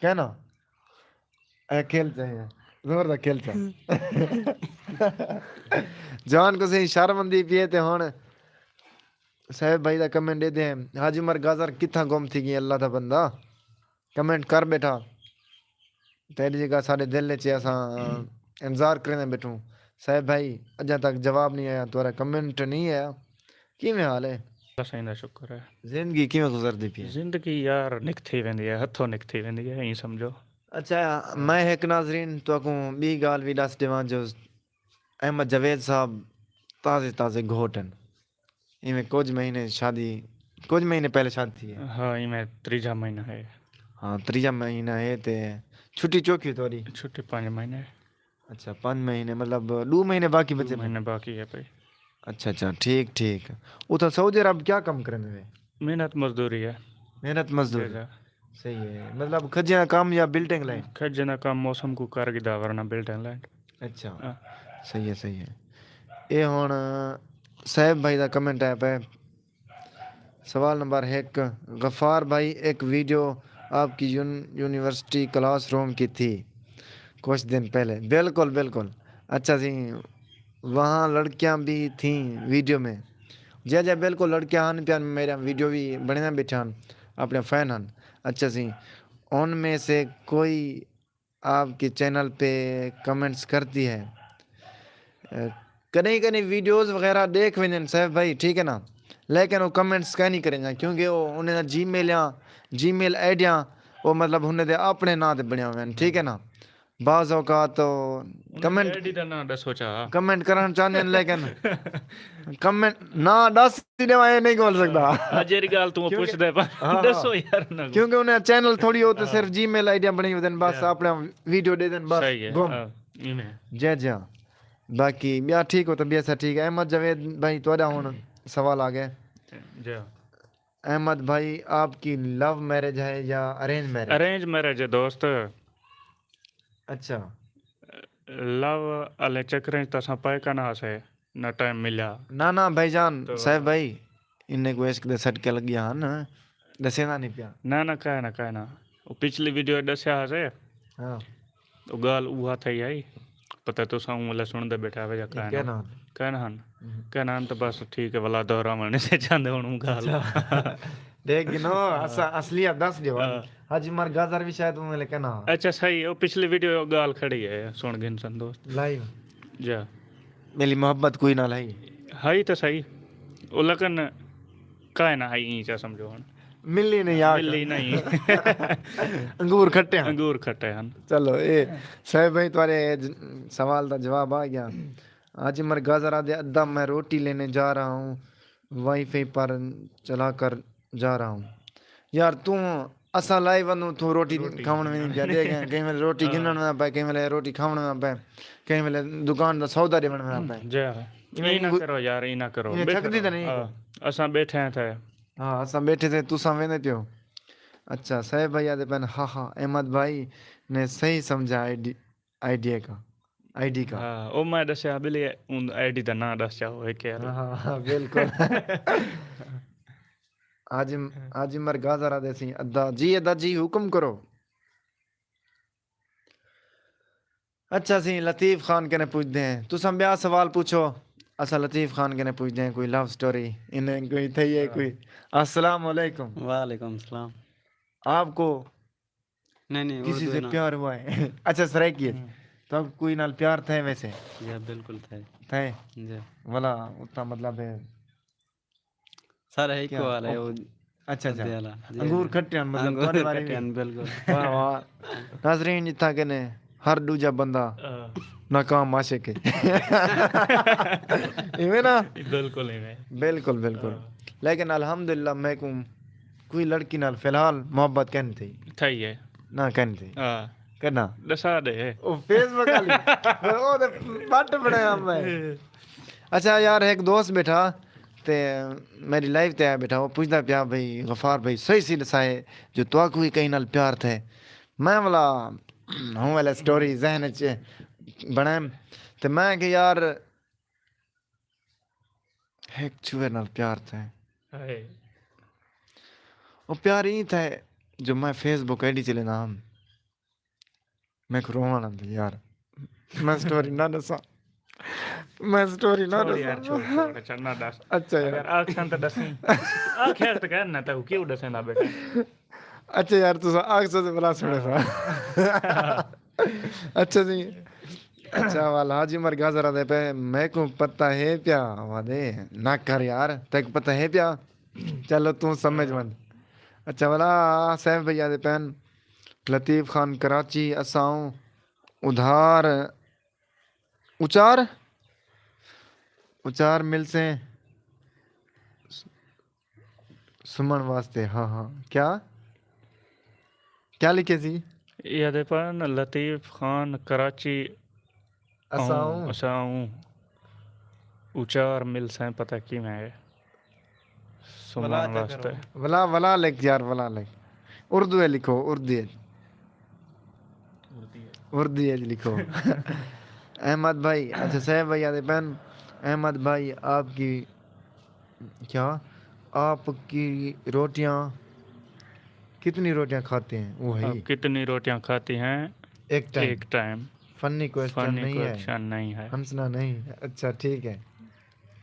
کہنا؟ اے کھیل چاہیے۔ زور دا کھیل چاہیے۔ جان کو سہی شرم آندی پئی ہے تے ہن صاحب بھائی دا کمنٹ ݙیدے ہیں، حاجی عمر گازر کتھاں گم تھی ڳئے اللہ دا بندہ؟ کمنٹ کر ٻیٹھا۔ تیݙی جگہ ساݙے دل وچ ہے، اساں انتظار کریندے ٻیٹھوں۔ صاحب بھائی، اڄاں تک جواب نہیں آیا، تہاݙا کمنٹ نہیں آیا۔ کیویں حال ہے؟ اللہ سائیں دا شکر ہے۔ زندگی کیویں گزردی پئی ہے؟ زندگی یار نک تھی ویندی ہے، ہتھوں نک تھی ویندی ہے، ایں سمجھو۔ اچھا، میں ہک ناظرین تہاکوں ٻی ڳالھ وی ݙس ݙیواں جو احمد جاوید صاحب تازے تازے گھوٹ ہن۔ ایویں کجھ مہینے شادی، کجھ مہینے پہلے شادی تھی ہے۔ ہاں، ایویں تریجھا مہینہ ہے۔ ہاں، تریجھا مہینہ ہے تے چھٹی چوکھی تہاݙی؟ چھٹی پنج مہینے ہے۔ اچھا، پنج مہینے، مطلب ݙو مہینے باقی بچے؟ مہینے باقی ہے بھائی۔ اچھا اچھا، ٹھیک ٹھیک۔ اتھاں سعودی عرب کیا کم کریندے وے؟ محنت مزدوری ہے۔ محنت مزدوری۔ جی، جی۔ صحیح ہے، مطلب کھجیاں کم یا بلڈنگ لائن؟ کھجیاں کم موسم کو کر گھدا، ورنہ بلڈنگ لائن۔ اچھا، ہاں۔ صحیح ہے صحیح ہے۔ اے ہݨ صاحب بھائی دا کمنٹ آیا پئے۔ سوال نمبر ہک، غفار بھائی، ایک ویڈیو آپ کی یون-، یونیورسٹی کلاس روم کی تھی کچھ دن پہلے۔ بالکل بالکل۔ اچھا سی، وہاں لڑکیاں بھی تھیں ویڈیو میں؟ جی جی بالکل، لڑکیاں ہن پیاں، میرا ویڈیو بھی بݨیندیاں ٻیٹھیاں ہن، اپݨے فین ہن۔ اچھا سی، ان میں سے کوئی آپ کے چینل پہ کمنٹس کرتی ہے؟ کݙہیں کݙہیں ویڈیوز وغیرہ ݙیکھ ویندن صاحب بھائی، ٹھیک ہے نا، لیکن وہ کمنٹس کائنی کریندیاں، کیونکہ وہ انہیں دا جی میل یا جی میل آئی ڈیاں وہ مطلب انہیں دے اپݨے ناں تے بݨیا ہوئے ہن، ٹھیک ہے نا۔ بعض اوقات تو کمنٹ آئی ڈی دا ناں ڈسو چا۔ کمنٹ کرن چاہندے ہیں، لیکن کمنٹ نہ دس ہی ڈیواں، یہ نہیں کھول سکتا۔ ہاں، جیڑی گال توں کیونکہ پوچھدے پا ہاں، ڈسو یار نہ۔ کیونکہ انہیں چینل تھوڑی ہو تو صرف جی میل آئی ڈیاں بنی ودن، بس اپنا ویڈیو دے دن، بس صحیح ہے۔ گم۔ ہاں، ایویں۔ جی جی ہاں۔ باقی ٻیا ٹھیک ہو، طبیعت سا ٹھیک ہے؟ احمد جاوید بھائی، تہاݙا ہݨ سوال آ ڳئے۔ جی ہاں۔ احمد بھائی، آپ کی لو میرج ہے یا ارینج میرج؟ ارینج میرج ہے دوست۔ اچھا۔ لو والے چکریں چ تساں پائے کنا سے، نہ ٹائم ملیا۔ نہ نہ بھائی جان، تو صاحب بھائی، انہیں کو عشق دے سٹکے لڳے ہن، ݙسیندا نہیں پیا۔ نہ نہ، کائے نہ، کائے نہ۔ او پچھلی ویڈیو ݙسیا ہا سے، ہاں۔ او ڳالھ اوہا تھئی ہئی۔ پتہ تساں اوں ویلے سݨدے ٻیٹھے ہوے یا کائے کیا نہ۔ نام؟ کائے نہ ہن۔ ہوں۔ کائے نہ ہن تو بس ٹھیک ہے، ولا دہراوݨ نہیں سے چاہندے ہݨ اوں ڳالھ۔ اچھا۔ دیکھ گنو، اساں اصلیت دس ݙیو۔ ہاں۔ حاجی عمر گازر بھی شاید اوں ویلے کنا۔ اچھا صحیح، او پچھلی ویڈیو ڳالھ کھڑی ہے، سݨ گھنسن دوست۔ لائیو۔ جا۔ میری محبت کوئی نہ لائی۔ ہئی تو صحیح۔ او لیکن کائے نہ ہئی، ایں چا سمجھو ہݨ۔ ملی نہیں آ ملی نہیں۔ انگور کھٹے ہن۔ انگور کھٹے ہن۔ چلو، اے صاحب بھائی، تہاݙے ج-، سوال دا جواب آ ڳیا۔ حاجی عمر گازر آہدے، ادب میں روٹی لینے جا رہا ہوں، وائی فائی پر چلا کر جا رہا ہوں۔ یار توں، اساں لائیو ونوں، توں روٹی روٹی۔ کھاوݨ ویندے پیا، ݙیکھ، کہیں ویلے روٹی ہاں۔ گھنݨ ویندا پئے، کہیں ویلے روٹی کھاوݨ ویندا پئے، کہیں ویلے دکان دا سودا ݙیوݨ ویندا پئے۔ جی ہاں۔ ایں نہ کرو یار، ایں نہ کرو۔ ایں بیٹھو تھکدی تے نہیں ہاں۔ کوئی؟ اساں بیٹھے ہیں تھے۔ ہاں، اساں بیٹھے تھے، تساں ویندے پیو۔ اچھا، صاحب بھائی آہدے پئن، ہا ہا، احمد بھائی نے صحیح سمجھا آئی ڈی، آئی ڈی کا، آئی ڈی کا۔ ہاں، او میں ݙسیا بلی اوں آئی ڈی دا ناں ݙس چاہو ہے کہ یار۔ ہاں، ہاں، ہاں، بالکل۔ حاجی، حاجی عمر گازر آہدے سی، ادا جی، ادا جی، حکم کرو۔ اچھا سی لطیف خان کنے پوچھدے ہیں، تساں ٻیا سوال پوچھو، اساں لطیف خان کنے پوچھدے ہیں کوئی لو سٹوری، انہیں کوئی تھئی ہے کوئی۔ السلام علیکم۔ وعلیکم السلام۔ آپ کو نہیں نہیں، کسی اردو سے نہ۔ پیار ہوا ہے؟ اچھا، سرائیکی ہے۔ تو آپ کو کوئی نال پیار تھے ویسے؟ جی بالکل تھے۔ تھے؟ جی۔ ولا اتنا مطلب ہے۔ سارے ایک کیا؟ والا ہے وہ۔ اچھا اچھا۔ سدے والا۔ جی، انگور جی۔ کھٹے ہیں، مطلب انگور تھوڑے بارے کھٹے بھی۔ ہیں، بالکل۔ واہ واہ۔ ناظرین، اتھاں کنے ہر ݙوجھا بندہ ہاں۔ ناکام عاشق ہے۔ ایویں نا؟ بالکل ایویں۔ بالکل بالکل۔ ہاں۔ لیکن الحمدللہ میکوں کوئی لڑکی نال فی الحال محبت کن تھی۔ تھئی ہے۔ نہ کن تھی۔ ہاں۔ کنا؟ ݙسا ݙے۔ او فیس بک والی۔ او تے بٹ بݨایا میں۔ اچھا یار، ایک دوست بیٹھا تے میری لائیو تے آیا بیٹھا، وہ پوچھدا پیا، بھائی غفار بھائی، صحیح سی ݙسائے جو تہاکوں وی کہیں نال پیار تھے؟ میں ولا ہوں ویلے سٹوری ذہن وچ بݨائم تے میں کہ یار ہک چھوہر نال پیار تھے۔ ہائے۔ او پیار ایں تھے جو میں فیس بک آئی ڈی چلیندا ہم۔ میکوں رووݨ آندے یار۔ میں سٹوری نہ ݙساں۔ میں سٹوری نہ چھوڑ یار، ݙساں۔ چھوڑ، چھوڑ، چنگا ݙس۔ اچھا یار۔ اگر آکھسن تاں ݙسیں۔ آکھیا تاں کر نہ، تاں کیوں ݙسیندا بیٹھا؟ اچھا یار، تساں آکھسو تے بلا سݨے سا۔ اچھا جی۔ اچھا، وال حاجی عمر گازر آہدے پئے، میکوں پتہ ہے پیا۔ آہدے، نہ کر یار، تیکوں پتہ ہے پیا۔ چلو توں سمجھ ونڄ۔ اچھا، ولا صاحب بھائی آہدے پئن، لطیف خان کراچی، اساں ادھار اچار، اچار ملسیں سمن واسطے۔ ہاں ہاں۔ کیا؟ کیا لکھے سی؟ اے آہدے پئن لطیف خان کراچی اساں آؤں۔ اساں آؤں۔ اچار ملسیں پتہ کیویں ہے۔ سمن واسطے۔ ولا، ولا لکھ یار، ولا لکھ۔ اردو ہے لکھو، اردو ہے۔ اردو ہے لکھو۔ احمد بھائی، اچھا صاحب بھائی آہدے پئن، احمد بھائی آپ کی، کیا؟ آپ کی روٹیاں، کتنی روٹیاں کھاتے ہیں؟ وہی۔ آپ کتنی روٹیاں کھاتی ہیں؟ ایک ٹائم۔ ایک ٹائم۔ فنی کویشچن فنی نہیں ہے۔ کویشچن نہیں ہے۔ ہنسنا نہیں۔ اچھا، ٹھیک ہے۔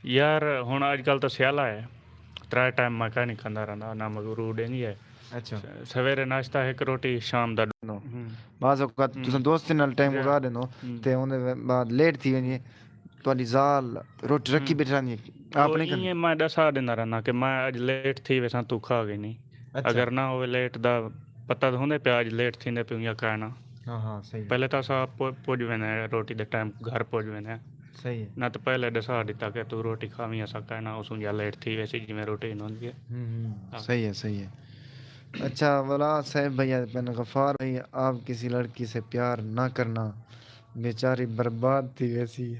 یار، ہݨ اڄ کل تاں سیالا ہے، ترائے ٹائم میں کائنی کھاندا رہندا، نہ مگرو ݙیندی ہے۔ اچھا۔ سویرے ناشتہ ہک روٹی، شام دا ݙو۔ بعض اوقات تساں دوستیں نال ٹائم گزار ݙیندو تے اوندے بعد لیٹ تھی ویندی ہے، تہاݙی زال روٹی رکھی بیٹھی رہندی ہے، آپ نہیں کھاندی؟ میں ݙسا ݙیندا رہنا کہ میں اڄ لیٹ تھی ویساں، توں کھا گھنیں۔ اگر نہ ہووے لیٹ دا، پتہ تاں ہوندے پیا اڄ لیٹ تھیندے پیوں یا کائنا۔ ہاں ہاں صحیح ہے۔ پہلے تو اساں پو- پج ویندے ہیں، روٹی دے ٹائم گھر پج ویندے ہیں۔ صحیح ہے۔ نہ تو پہلے ڈسا ڈتا کہ تو روٹی کھاویں، اساں کہنا اس یا لیٹ تھی ویسی جی میں روٹی نہیں ہوندی ہے۔ ہوں ہوں، ہاں۔ صحیح ہے صحیح ہے۔ اچھا ولا صاحب بھائی، پن غفار بھائی، آپ کسی لڑکی سے پیار نہ کرنا، بیچاری برباد تھی ویسی۔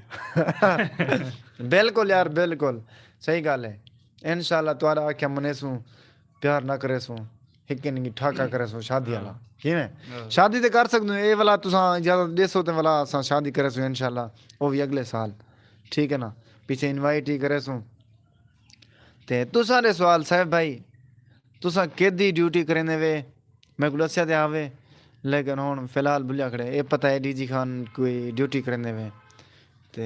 بالکل یار بالکل، صحیح گال ہے۔ انشاءاللہ تہاڈا آکھیا منیسوں، پیار نہ کریسوں، ہک نگی ٹھاکا کریسوں شادی والا۔ کیویں؟ شادی تے کر سکدوں، اے والا تساں اجازت ڈیسو تے والا اساں شادی کریسوں انشاءاللہ، او وی اگلے سال۔ ٹھیک ہے نا؟ پیچھے انوائٹ ہی کریسوں۔ تے تساں دے سوال صاحب بھائی، تساں کیدی ڈیوٹی کریندے وے؟ میکوں ڈسیا تے ہاوے، لیکن ہن فی الحال بھلیا کھڑے۔ اے پتہ ہے ڈی جی خان کوئی ڈیوٹی کریندے وے۔ تے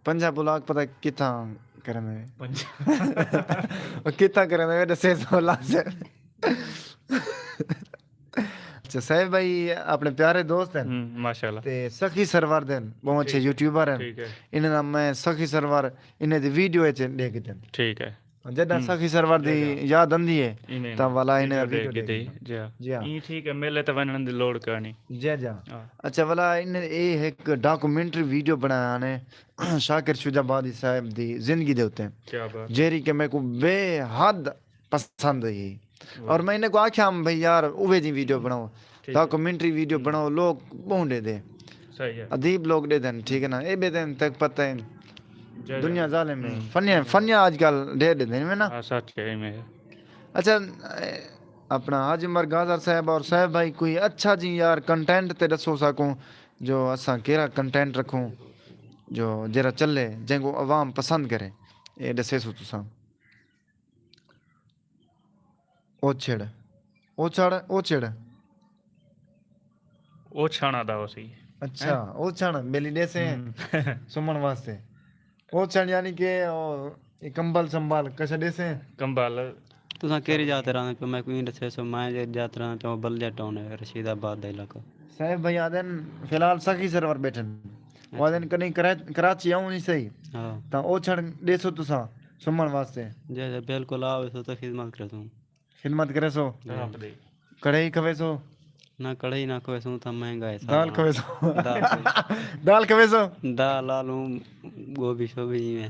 پنجاب بلاک پتہ کتھاں کریندے وے؟ او کتھاں کریندے وے، ڈسے سو لازم۔ اچھا صاحب بھائی اپنے پیارے دوست ہیں ہوں، ماشاءاللہ۔ تے سخی سرور دین، بہت اچھے یوٹیوبر ہیں۔ ٹھیک ہے۔ انہاں دا میں سخی سرور، انہاں دی ویڈیو وچ ڈیکھ دین۔ ٹھیک ہے۔ جڈاں سخی سرور دی یاد آندی ہے ایویں تاں والا انہاں دی ویڈیو ویڈیو ڈیکھ دی۔ ڈیکھ۔ جی ہاں۔ جی ہاں۔ ایں ٹھیک ہے، میلے تے ونجن دی لوڑ کائنی۔ جی جی ہاں۔ ہاں۔ اچھا والا انہاں اے ہک ڈاکومنٹری ویڈیو بنایا نے شاکر شجاع آبادی صاحب دی زندگی دے اتے، کیا بات۔ جیڑھی کہ میکوں بے حد پسند ہی۔ اور میں انہاں کوں آکھیا ہم بھئی یار اووے جی ویڈیو بناؤ، ڈاکومنٹری ویڈیو بناؤ، لوگ بہوں ڈیدے، صحیح ہے۔ ادیب لوگ ڈیدن، ٹھیک ہے نا؟ اے بے دین تک پتہ ہے جی، جی۔ دنیا ظالم ہے، فنیا فنیا اج کل ڈے ڈیدے ہیں نا۔ ہاں، سچ ہے، ایویں ہے۔ اچھا، اے، اپنا حاجی عمر گازر صاحب اور صاحب بھائی کوئی اچھا جی یار کنٹینٹ تے ڈسو ساکوں، جو اساں کیرا کنٹینٹ رکھوں جو جیرا چلے، جیں کو عوام پسند کرے، اے ڈسے سو تساں۔ اوچھڑ، اوچھڑ، اوچھڑ۔ او چھانا دا ہو سی۔ اچھا، اوچھڑ بیلی ڈیسے سمن واسطے۔ اوچھڑ یعنی کہ او، اے کمبل سنبھال کچھ ڈیسے۔ کمبل۔ تساں کیڑھی جاہ تے رہندے پیو؟ میکوں ایں ڈسیسو، میں جیڑھی جاہ تے رہندے پیو، بلدیہ ٹاؤن ہے، رشید آباد دا علاقہ۔ صاحب بھائی آدن فی الحال سخی سرور بیٹھن۔ او آدن کدی کرا-، کراچی آؤں نہیں صحیح۔ ہاں۔ تاں اوچھڑ ڈیسو تساں سمن واسطے۔ جی جی، بالکل آؤ، ویسو تے خدمت کریسوں۔ خدمت کریسو۔ آپ دی۔ کڑاہی کھویسو۔ نہ کڑاہی نہ کھویسوں، تاں مہنگا ہے سارا۔ دال کھویسو۔ دال۔ دال کھویسو۔ دال آلوں گوبھی شوبھی جی میں۔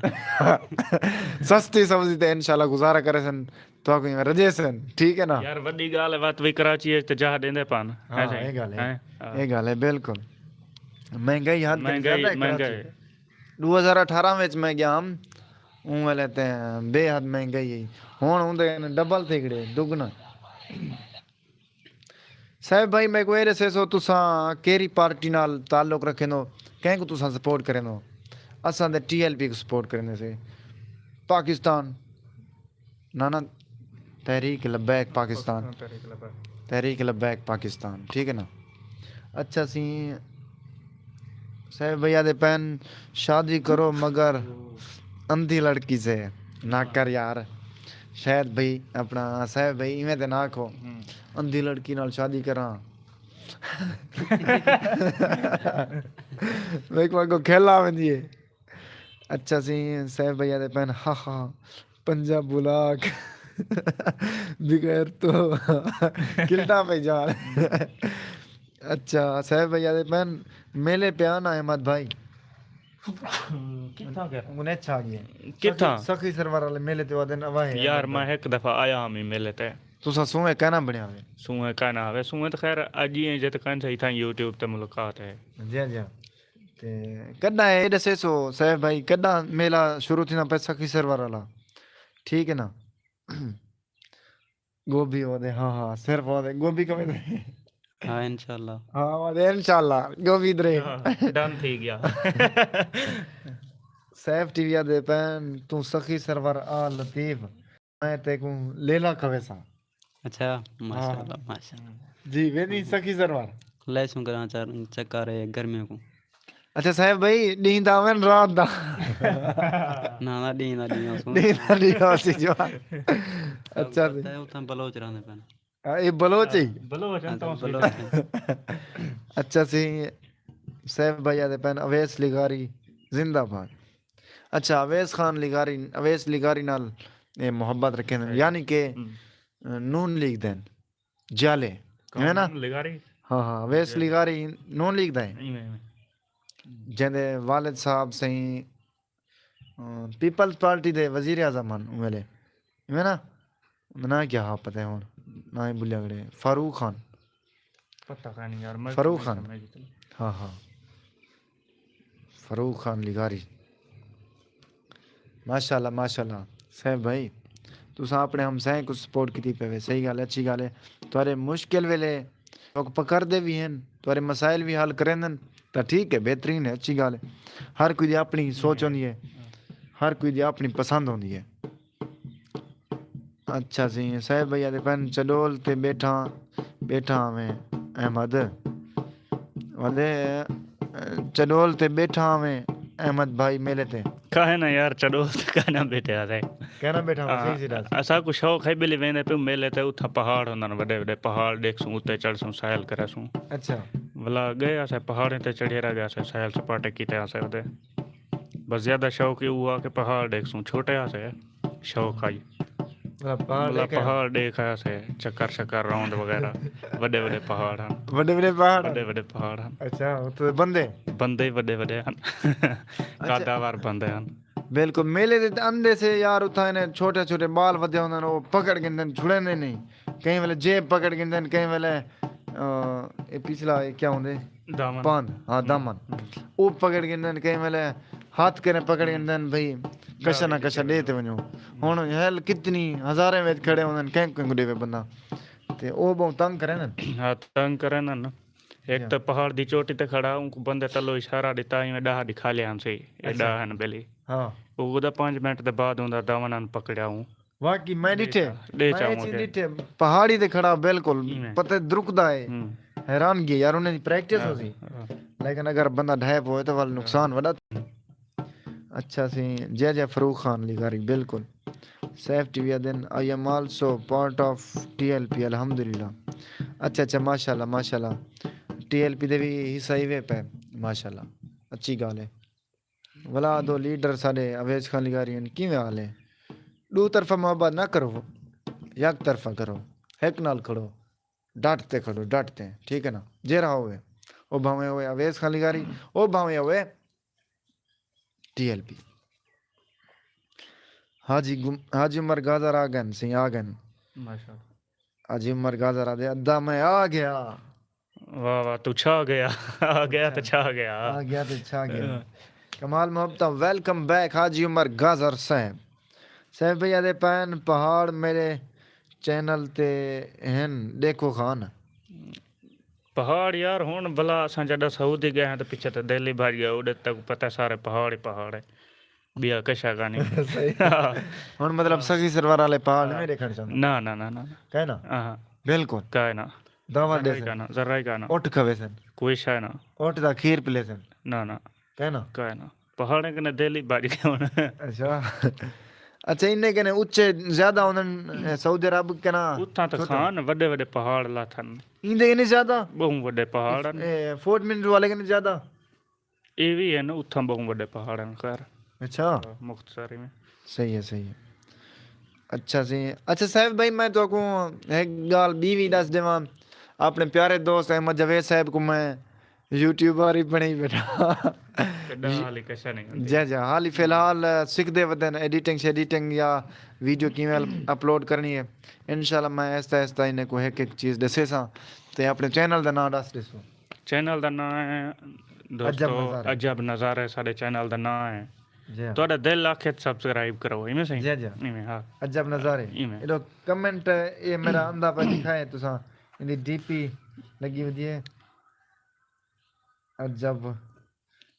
سستی سبزی تے انشاءاللہ گزارا کریسن۔ تو کوئی رجے سن، ٹھیک ہے نا؟ یار وڈی گال ہے، وت وی کراچی ہے تے جاہ دیندے پان۔ ہاں، اے گال ہے۔ اے گال ہے بالکل۔ مہنگائی حد کنی زیادہ ہے کراچی۔ ڈو ہزار اٹھارہ وچ میں گیا ہم، اوں ویلے تے بے حد مہنگائی ہے۔ ہن اوندے ڈبل تھی کھڑے، دگنا۔ صاحب بھائی میکوں اے ڈسیسو تساں کیڑھی پارٹی نال تعلق رکھیندو، کہیں کوں تساں سپورٹ کریندو؟ اساں تے ٹی ایل پی کوں سپورٹ کریندے سے۔ پاکستان، نہ نہ، تحریک لبیک پاکستان۔ تحریک لبیک پاکستان، ٹھیک ہے نا؟ اچھا سی صاحب بھائی آدھے پین شادی کرو مگر اندھی لڑکی سے نہ کر یار۔ شاید بھائی اپنا صاحب بھائی ایویں تے نہ آکھو، اندھی لڑکی نال شادی کراں۔ میکوں اگوں کھیلا ویندی ہے۔ اچھا سی صاحب بھائی آدھے پین ہا ہا پنجاب بلاک بغیر تو کلٹا پہ جان۔ اچھا صاحب بھائی آدھے پین میلے پہ آنا احمد بھائی۔ کتھاں کر؟ انہیں اچھا گیا۔ کتھاں؟ سخی سرور والے میلے تے ودن اواہے۔ یار میں ہک دفعہ آیا ہم میلے تے۔ تساں سوئے کہنا بنیا ہوئے۔ سوئے کہنا ہوئے، سوئے تے خیر اج ہی ہیں جت کن سہی تھا یوٹیوب تے ملاقات ہے۔ جی جی۔ تے کڈا ہے ڈسے سو صاحب بھائی، کڈا میلہ شروع تھینا پے سخی سرور والا؟ ٹھیک ہے نا؟ گوبھی ودے، ہاں ہاں، صرف ودے گوبھی کمے دے۔ ہاں انشاءاللہ۔ ہاں ودے انشاءاللہ گوبھی درے۔ ڈن تھی گیا۔ سیف ٹی وی آدھے پین توں سخی سرور آ لطیف، میں تیکوں لیلا کھویساں۔ اچھا، ماشاءاللہ ماشاءاللہ۔ جی ویندی سخی سرور۔ لے سوں کراں چار چکر ہے گرمیوں کو۔ اچھا صاحب بھائی ڈینہہ دا آون رات دا؟ نہ نہ ڈینہہ دا ڈینہہ سوں۔ ڈینہہ دا ڈینہہ سی جو۔ اچھا سی۔ اتھاں بلوچ رہندے پن۔ اے بلوچ ہی؟ بلوچ ہیں تو بلوچ ہیں۔ اچھا سی صاحب بھائی آدھے پین اویس لغاری زندہ باد۔ اچھا اویس خان لغاری، اویس لغاری نال اے محبت رکھیں یعنی کہ نون لیگ دین جالے ہے نا؟ لغاری۔ ہاں ہاں، اویس لغاری نون لیگ دا ہے۔ ایویں ایویں۔ جیندے والد صاحب سئیں، آ، پیپلز پارٹی دے وزیر اعظم ہن اوں ویلے، ایویں نا؟ اوندا ناں کیا ہا؟ پتہ ہے ہن، ناں ہی بھلیا کھڑے۔ فاروق خان۔ پتہ کائنی یار، میں فاروق خان۔ ہاں ہاں، فاروق خان لغاری۔ ماشاءاللہ ماشاءاللہ۔ صاحب بھائی، تساں اپنے ہمسائیں کو سپورٹ کیتی پے وے، صحیح گال ہے، اچھی گال ہے۔ تہاڈے مشکل ویلے تہاکوں پکڑدے وی ہن، تہاڈے مسائل وی حل کریندن، تاں ٹھیک ہے، بہترین ہے، اچھی گال ہے۔ ہر کوئی دی اپنی سوچ ہوندی ہے، ہر کوئی دی اپنی پسند ہوندی ہے۔ اچھا سئیں، صاحب بھیا دے پن چڈول تے بیٹھا، بیٹھا ہویں احمد۔ ودے، چڈول تے بیٹھا ہویں احمد بھائی میلے تے۔ کائے نہ یار، چڈول تے کائے نہ بیٹھے آسے۔ کائے نہ بیٹھا ہویں، ہاں، صحیح سی ڈس۔ اساں کوں شوق ہے ٻلی ویندے پیوں میلے تے، اتھاں پہاڑ ہوندن وݙے وݙے پہاڑ ݙیکھسوں، اتے چڑھسوں، سیل کریسوں۔ اچھا۔ ولا ڳئے آسے پہاڑیں تے چڑھے رہ ڳئے آسے، سیل سپاٹے کیتے آسے ودے۔ بس زیادہ شوق ایہو ہا کہ پہاڑ ݙیکھسوں، چھوٹے ہاسے شوق ہئی۔ مطلب پہاڑ مطلب ݙیکھے؟ پہاڑ ݙیکھ آیا سے، چکر شکر راؤنڈ وغیرہ۔ وݙے وݙے پہاڑ ہن۔ وݙے وݙے پہاڑ؟ وݙے وݙے پہاڑ ہن۔ اچھا، اتھوں دے بندے؟ بندے ہی وݙے وݙے ہن۔ اچھا۔ قداور بندے ہن۔ بالکل، میلے دے تے اندے سے یار، اتھاں نے چھوٹے چھوٹے ٻال ودھے ہوندن، او پکڑ گھندن، چھڑیندے نہیں۔ کہیں ویلے جیب پکڑ گھندن، کہیں ویلے، آ، اے پچھلا اے کیا ہوندے؟ دامن۔ پاند، ہاں، ہوں، دامن۔ ہوں۔ او پکڑ گھندن، کہیں ویلے ہتھ کرے پکڑ گھندن بھئی، کشا نہ کشا ݙے تے ونڄو۔ ہوں۔ ہݨ ہل کتنی ہزاریں وچ کھڑے ہوندن، کہیں کہیں کوں ݙیوے بندہ۔ تے او ٻہوں تنگ کریندن۔ ہاں، تنگ کریندن۔ ہک تاں پہاڑ دی چوٹی تے کھڑا، اونکوں بندے تلو اشارہ ݙتا، ایویں ݙاہ ݙکھا لیا ہن سہی، اے اچھا۔ ݙاہ ہن ٻلی۔ ہاں۔ او خدا پنج منٹ دے بعد اوندا دامن ہن پکڑیا ہوں۔ واقعی میں ݙٹھے، ݙٹھا، ݙٹھا میں اے چیز ݙٹھے، پہاڑی تے کھڑا بالکل، ایویں۔ پتہ درکدا ہے، ہوں۔ حیرانگی ہے یار، انہیں دی پریکٹس ہاں، ہوسی۔ ہاں۔ لیکن اگر بندہ ڈھائپ ہوئے تو ول نقصان وݙا۔ اچھا سئیں، جے جے فاروق خان لغاری، بالکل۔ سیف ٹی وی آدن، I am also part of T L P، الحمدللہ۔ اچھا اچھا، ماشاءاللہ ماشاءاللہ۔ ٹی ایل پی دے وی حصہ ہی وے پے، ماشاءاللہ۔ اچھی گال ہے۔ ولا آدھو لیڈر ساݙے اویس خان لغاری ہن، کیویں حال ہے؟ ݙو طرفہ محبت نہ کرو، یک طرفہ کرو، ہک نال کھڑو، ڈٹ تے کھڑو، ڈٹ تے، ٹھیک ہے نا؟ جیڑھا ہووے، او بھاویں ہووے اویس خان لغاری، او بھاویں ہووے ٹی ایل پی۔ حاجی گم-، حاجی عمر گازر آ ڳئن، سئیں آ ڳئن۔ ماشاءاللہ۔ حاجی عمر گازر آدھے، ادا میں آ ڳیا۔ واہ واہ، توں چھا ڳیا۔ آ ڳیا تے چھا ڳیا۔ آ ڳیا تے چھا ڳیا۔ ہاں۔ کمال محبتاں، ویلکم بیک حاجی عمر گازر صاحب۔ صاحب بھئی آدھے پئن پہاڑ میݙے چینل تے ہن، ݙیکھو خان۔ پہاڑ یار، ہݨ بھلا اساں جݙاں سعودی ڳئے ہاں تے پچھے تے دہلی بھڄ ڳئے، اوݙے تک پتہ سارے پہاڑ ہی پہاڑ ہے۔ ٻیا کشا کائنی۔ صحیح۔ ہاں۔ ہݨ مطلب سخی سرور والے پہاڑ ہاں۔ نہیں ݙیکھݨ چاہندے؟ نہ، نہ، نہ، نہ، نہ۔ کائے نہ؟ ہاں۔ بالکل۔ کائے نہ۔ دعوت ذرا ہی ݙیسن۔ کائے نہ، ذرا ہی کائے نہ۔ اٹھ کھویسن۔ کوئی شے نہ۔ کوئی شے نہ۔ کائے نہ۔ کائے نہ۔ پہاڑیں کنے دہلی بھڄ ڳئے ہن۔ اچھا۔ اچھا، انہیں کنے اچے زیادہ ہوندن، سعودی عرب کنا اتھاں تے چھوٹے؟ خان وݙے وݙے پہاڑ لاتھن۔ ایندے کنے زیادہ؟ ٻہوں وݙے پہاڑ ہن۔ اے، فورٹ منرو والے کنے زیادہ؟ اے وی ہن، اتھاں ٻہوں وݙے پہاڑ ہن، خیر۔ اچھا۔ مختصر میں۔ صحیح ہے، صحیح ہے۔ اچھا سئیں، اچھا صاحب بھائی، میں تہاکوں ہک ڳالھ ٻی وی ݙس ݙیواں۔ اپݨے پیارے دوست احمد جاوید صاحب کوں میں یوٹیوبر ہی بݨائی ٻیٹھا۔ کݙاں حالی کشا نہیں ہوندی۔ جی، جی، حالی فی الحال سکھدے ودن ایڈیٹنگ شیڈیٹنگ یا ویڈیو کیویں اپلوڈ کرݨی ہے۔ انشاءاللہ میں آہستہ آہستہ انہیں کوں ہک ہک چیز ݙسیساں۔ تے اپݨے چینل دا ناں ݙس ݙیسو۔ چینل دا ناں ہے، دوستو، عجب نظارے۔ عجب نظارے ساݙے چینل دا ناں ہے۔ جی ہاں۔ تہاݙا دل آکھے تے سبسکرائب کرو، ایویں سئیں؟ جی، جی۔ ایویں، ہاں۔ عجب نظارے۔ ایویں۔ ایݙو کمنٹ، اے میݙا اندھا پیا ݙکھائے تساں، ایندی ڈی پی لڳی ہوندی ہے۔ عجب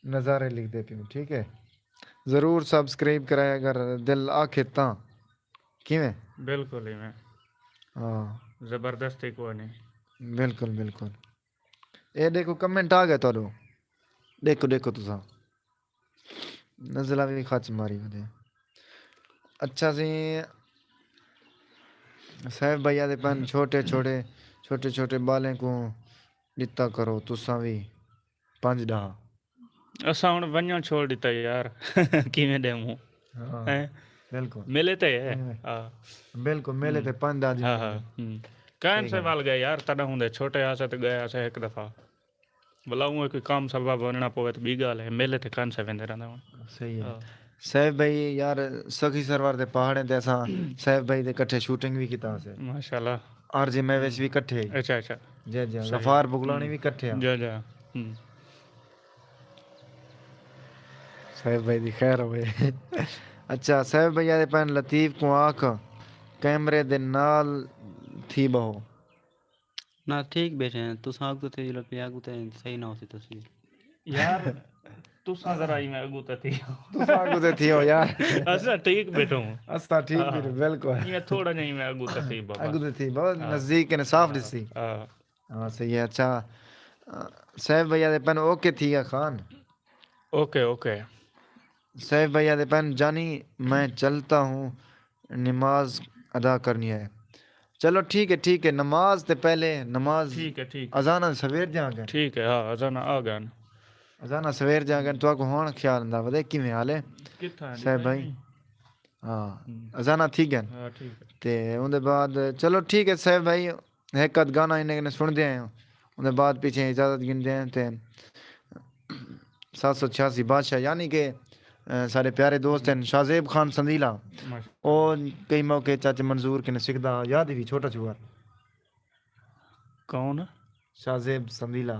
نظارے لکھدے پیوں، ٹھیک ہے؟ ضرور سبسکرائب کرائے اگر دل آکھے تاں۔ کیویں؟ بالکل ایویں۔ ہاں۔ زبردستی کوئی نہیں۔ بالکل، بالکل۔ اے ݙیکھو کمنٹ آ ڳئے تہاݙو۔ ݙیکھو، ݙیکھو تساں۔ نزلہ وی خچ ماری ودے۔ اچھا سئیں، صاحب بھیا دے پن چھوٹے چھوٹے، چھوٹے چھوٹے ٻالیں کوں ݙتا کرو تساں وی پنج ݙاہ۔ اساں ہݨ ونڄݨ چھوڑ ݙتا یار، کیویں ݙیووں؟ ہاں، ہیں؟ بالکل۔ میلے تے ہے۔ ہاں۔ بالکل، میلے تے پنج ݙاہ ݙیووں۔ ہاں، ہاں۔ ہوں۔ کین سے ول گئے یار، تݙاں ہوندے چھوٹے ہاسے تے ڳئے ہاسے ہک دفعہ۔ ولا اوں کوئی کم سبب ونڄݨا پووے تے ٻی ڳالھ ہے، میلے تے کین سے ویندے رہندے ہن۔ صحیح ہے۔ ہاں۔ صاحب بھائی یار، سخی سرور دے پہاڑیں تے اساں صاحب بھائی دے کٹھے شوٹنگ وی کیتا ہاسے۔ ماشاءاللہ۔ آر جے میویس وی کٹھے۔ اچھا اچھا۔ جی جی، صحیح۔ غفار بغلانی وی کٹھے ہاں۔ جی جی۔ ہوں۔ صاحب بھائی دی خیر ہوئے۔ اچھا، صاحب بھائی آدھے پین لطیف کوں آکھ کیمرے دے نال تھی بہو۔ نہ، ٹھیک بیٹھے ہیں۔ تساں اڳوں تے جلو پیا، اڳوں تے صحیح نہ ہوسی تصویر۔ یار، تساں ذرا ایویں اڳوں تے تھی۔ تساں اڳوں تے تھی ہو یار۔ اساں ٹھیک بیٹھوں۔ اساں ٹھیک بیٹھے، بالکل۔ ایویں تھوڑا جہاں ایویں اڳوں تے تھی بابا۔ اڳوں تے تھی بہو، نزدیک کنے صاف ݙسی۔ ہاں۔ ہاں، صحیح ہے۔ اچھا، صاحب بھائی آدھے پین اوکے تھی ڳیا خان۔ Okay okay. صاحب بھائی آدھے پین جانی میں چلتا ہوں، نماز ادا کرنی ہے۔ چلو ٹھیک ہے، ٹھیک ہے، نماز تے پہلے نماز ٹھیک ہے ٹھیک۔ اذاناں سویر دیاں گئے۔ ٹھیک ہے، ہاں، اذاناں آ ڳئن۔ اذاناں سویر دیاں گئے، تہاکوں ہݨ خیال آندا ودے کیویں حال ہے؟ کتھاں ہے صاحب ݙسائیں بھائی۔ نہیں۔ ہاں، ہوں۔ اذاناں تھی ڳئن۔ ہاں ٹھیک ہے۔ تے اوندے بعد چلو ٹھیک ہے صاحب بھائی، ہک ادھ گانا انہیں کنے سݨدے ہیں، اوندے بعد پیچھے اجازت گھندے ہیں۔ تے ست سو چھیاسی بادشاہ یعنی کہ، اے، سارے پیارے دوست ہیں شاہ زیب خان سندیلا۔ ماشاء او کئی موقع چاچے منظور کنے سکھدا ہا، یاد ہی چھوٹا چھوار۔ کون؟ شاہ زیب سندیلا۔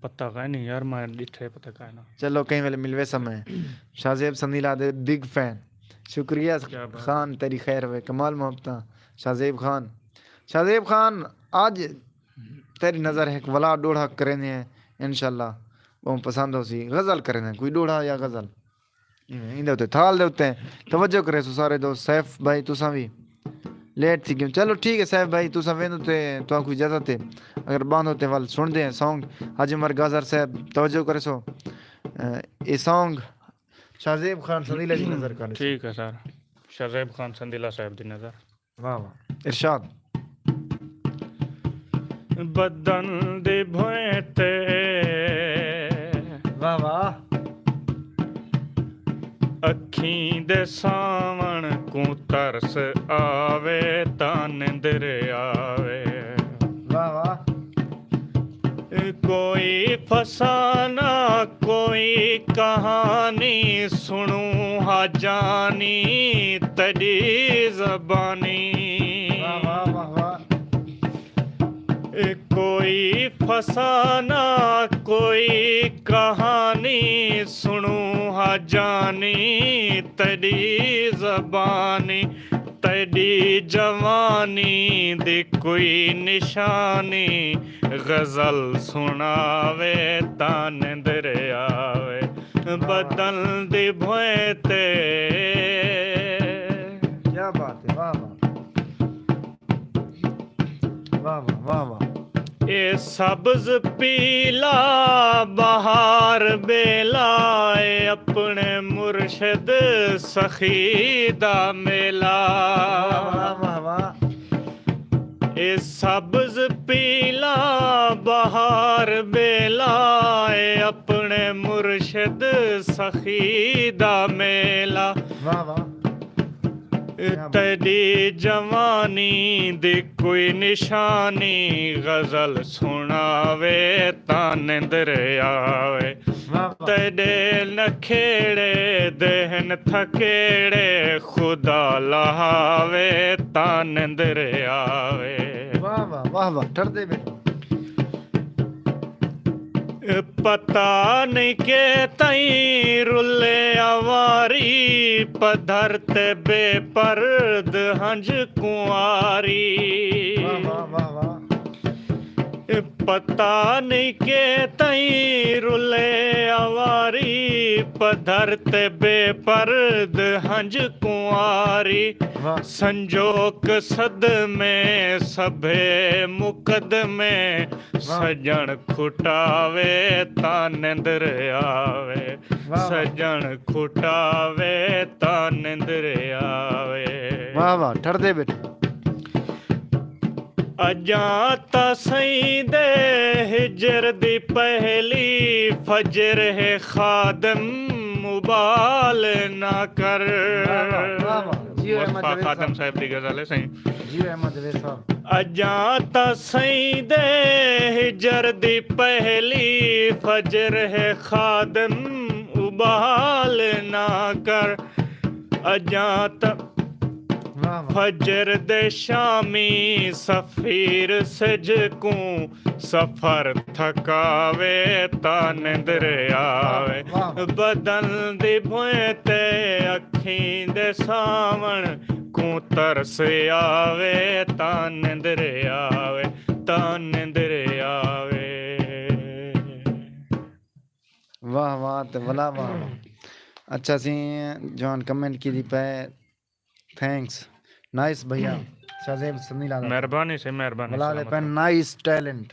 پتہ کائے نہیں یار، میں ݙٹھے پتہ کائے نہ۔ چلو کہیں ویلے ملوے سمے۔ شاہ زیب سندیلا دے بگ فین۔ شکریہ کیا بات۔ خان، تیری خیر ہوئے، کمال محبتاں۔ شاہ زیب خان، شاہ زیب خان، اڄ تیری نظر ہک ولا ݙوہڑا کریندے ہیں، انشاءاللہ ٻہوں پسند ہوسی۔ غزل کریندے ہیں، کوئی ݙوہڑا یا غزل۔ ایندے اتے تھال دے اتے توجہ کریسو سارے دوست۔ سیف بھائی تساں وی لیٹ تھی ڳیوں۔ چلو ٹھیک ہے سیف بھائی، تساں ویندو تے تہاکوں اجازت ہے۔ اگر ٻاندھو تے ول سݨدے ہیں سانگ۔ حاجی عمر گازر صاحب توجہ کریسو۔ اے، اے سانگ شاہ زیب خان سندیلا دی نظر کر۔ ٹھیک ہے سر، شاہ زیب خان سندیلا صاحب دی نظر۔ واہ واہ، ارشاد۔ بدن دی بھوئیں تے واہ واہ۔ اکھیں دے ساوݨ کوں ترس آوے تاں نندر آوے۔ واہ واہ۔ کوئی فسانہ کوئی کہانی سݨوں ہا جانی تیݙی زبانی۔ واہ واہ واہ واہ۔ کوئی فسانہ کوئی کہانی سݨوں ہا جانی تیݙی زبانی۔ تیݙی جوانی دی کوئی نشانی، غزل سݨاوے تاں نندر آوے۔ بدن دی بھوئیں تے۔ کیا بات ہے، واہ واہ۔ واہ واہ، واہ واہ۔ اے سبز پیلا بہار بیلا، اے اپݨے مرشد سخی دا میلہ۔ واہ واہ واہ۔ اے سبز پیلا بہار بیلا، اے اپݨے مرشد سخی دا میلہ۔ واہ واہ۔ تیݙی جوانی دی کوئی نشانی، غزل سݨاوے تاں نندر آوے۔ واہ واہ۔ تیݙے نکھیڑے دے ہن تھکیڑے، خدا لہاوے تاں نندر آوے۔ واہ واہ، واہ واہ، ٹردے بیٹھو۔ پتہ نہیں کہ تئیں رلے اواری، پدھر تے بے پرد ہنج کنواری۔ واہ واہ، واہ واہ۔ پتہ نہیں کہ تئیں رلے اواری، پدھر تے بے پرد ہنج کنواری۔ واہ۔ سنجوک صدمے سبھے مقدمے، سڄݨ کھٹاوے تاں نندر آوے۔ واہ۔ سڄݨ کھٹاوے تاں نندر آوے۔ واہ واہ، ٹردے بیٹھو۔ اڄاں تاں سئیں دے ہجر دی پہلی فجر ہے، خادم ابال نہ کر۔ واہ واہ، واہ واہ۔ جی احمد مصطفیٰ جاوید خادم صاحب۔ صاحب دی غزل ہے سائیں۔ جی احمد جاوید صاحب۔ اڄاں تاں سئیں دے ہجر دی پہلی فجر ہے خادم، اٻال نہ کر۔ اڄاں تاں واہ واہ۔ فجر دے شامی سفیر سجھ کوں سفر تھکاوے تاں نندر آوے۔ واہ واہ۔ بدن دی بھوئیں تے اکھیں دے ساوݨ کوں ترس آوے تاں نندر آوے، تاں نندر آوے۔ واہ واہ تے ولا واہ واہ۔ اچھا سی جوان کمنٹ کیتی پئے۔ تھینکس۔ نائس بھیا۔ شاہ زیب سنیلا دا۔ مہربانی سے، مہربانی، ولا دے سلامت پئے رہو۔ Nice talent.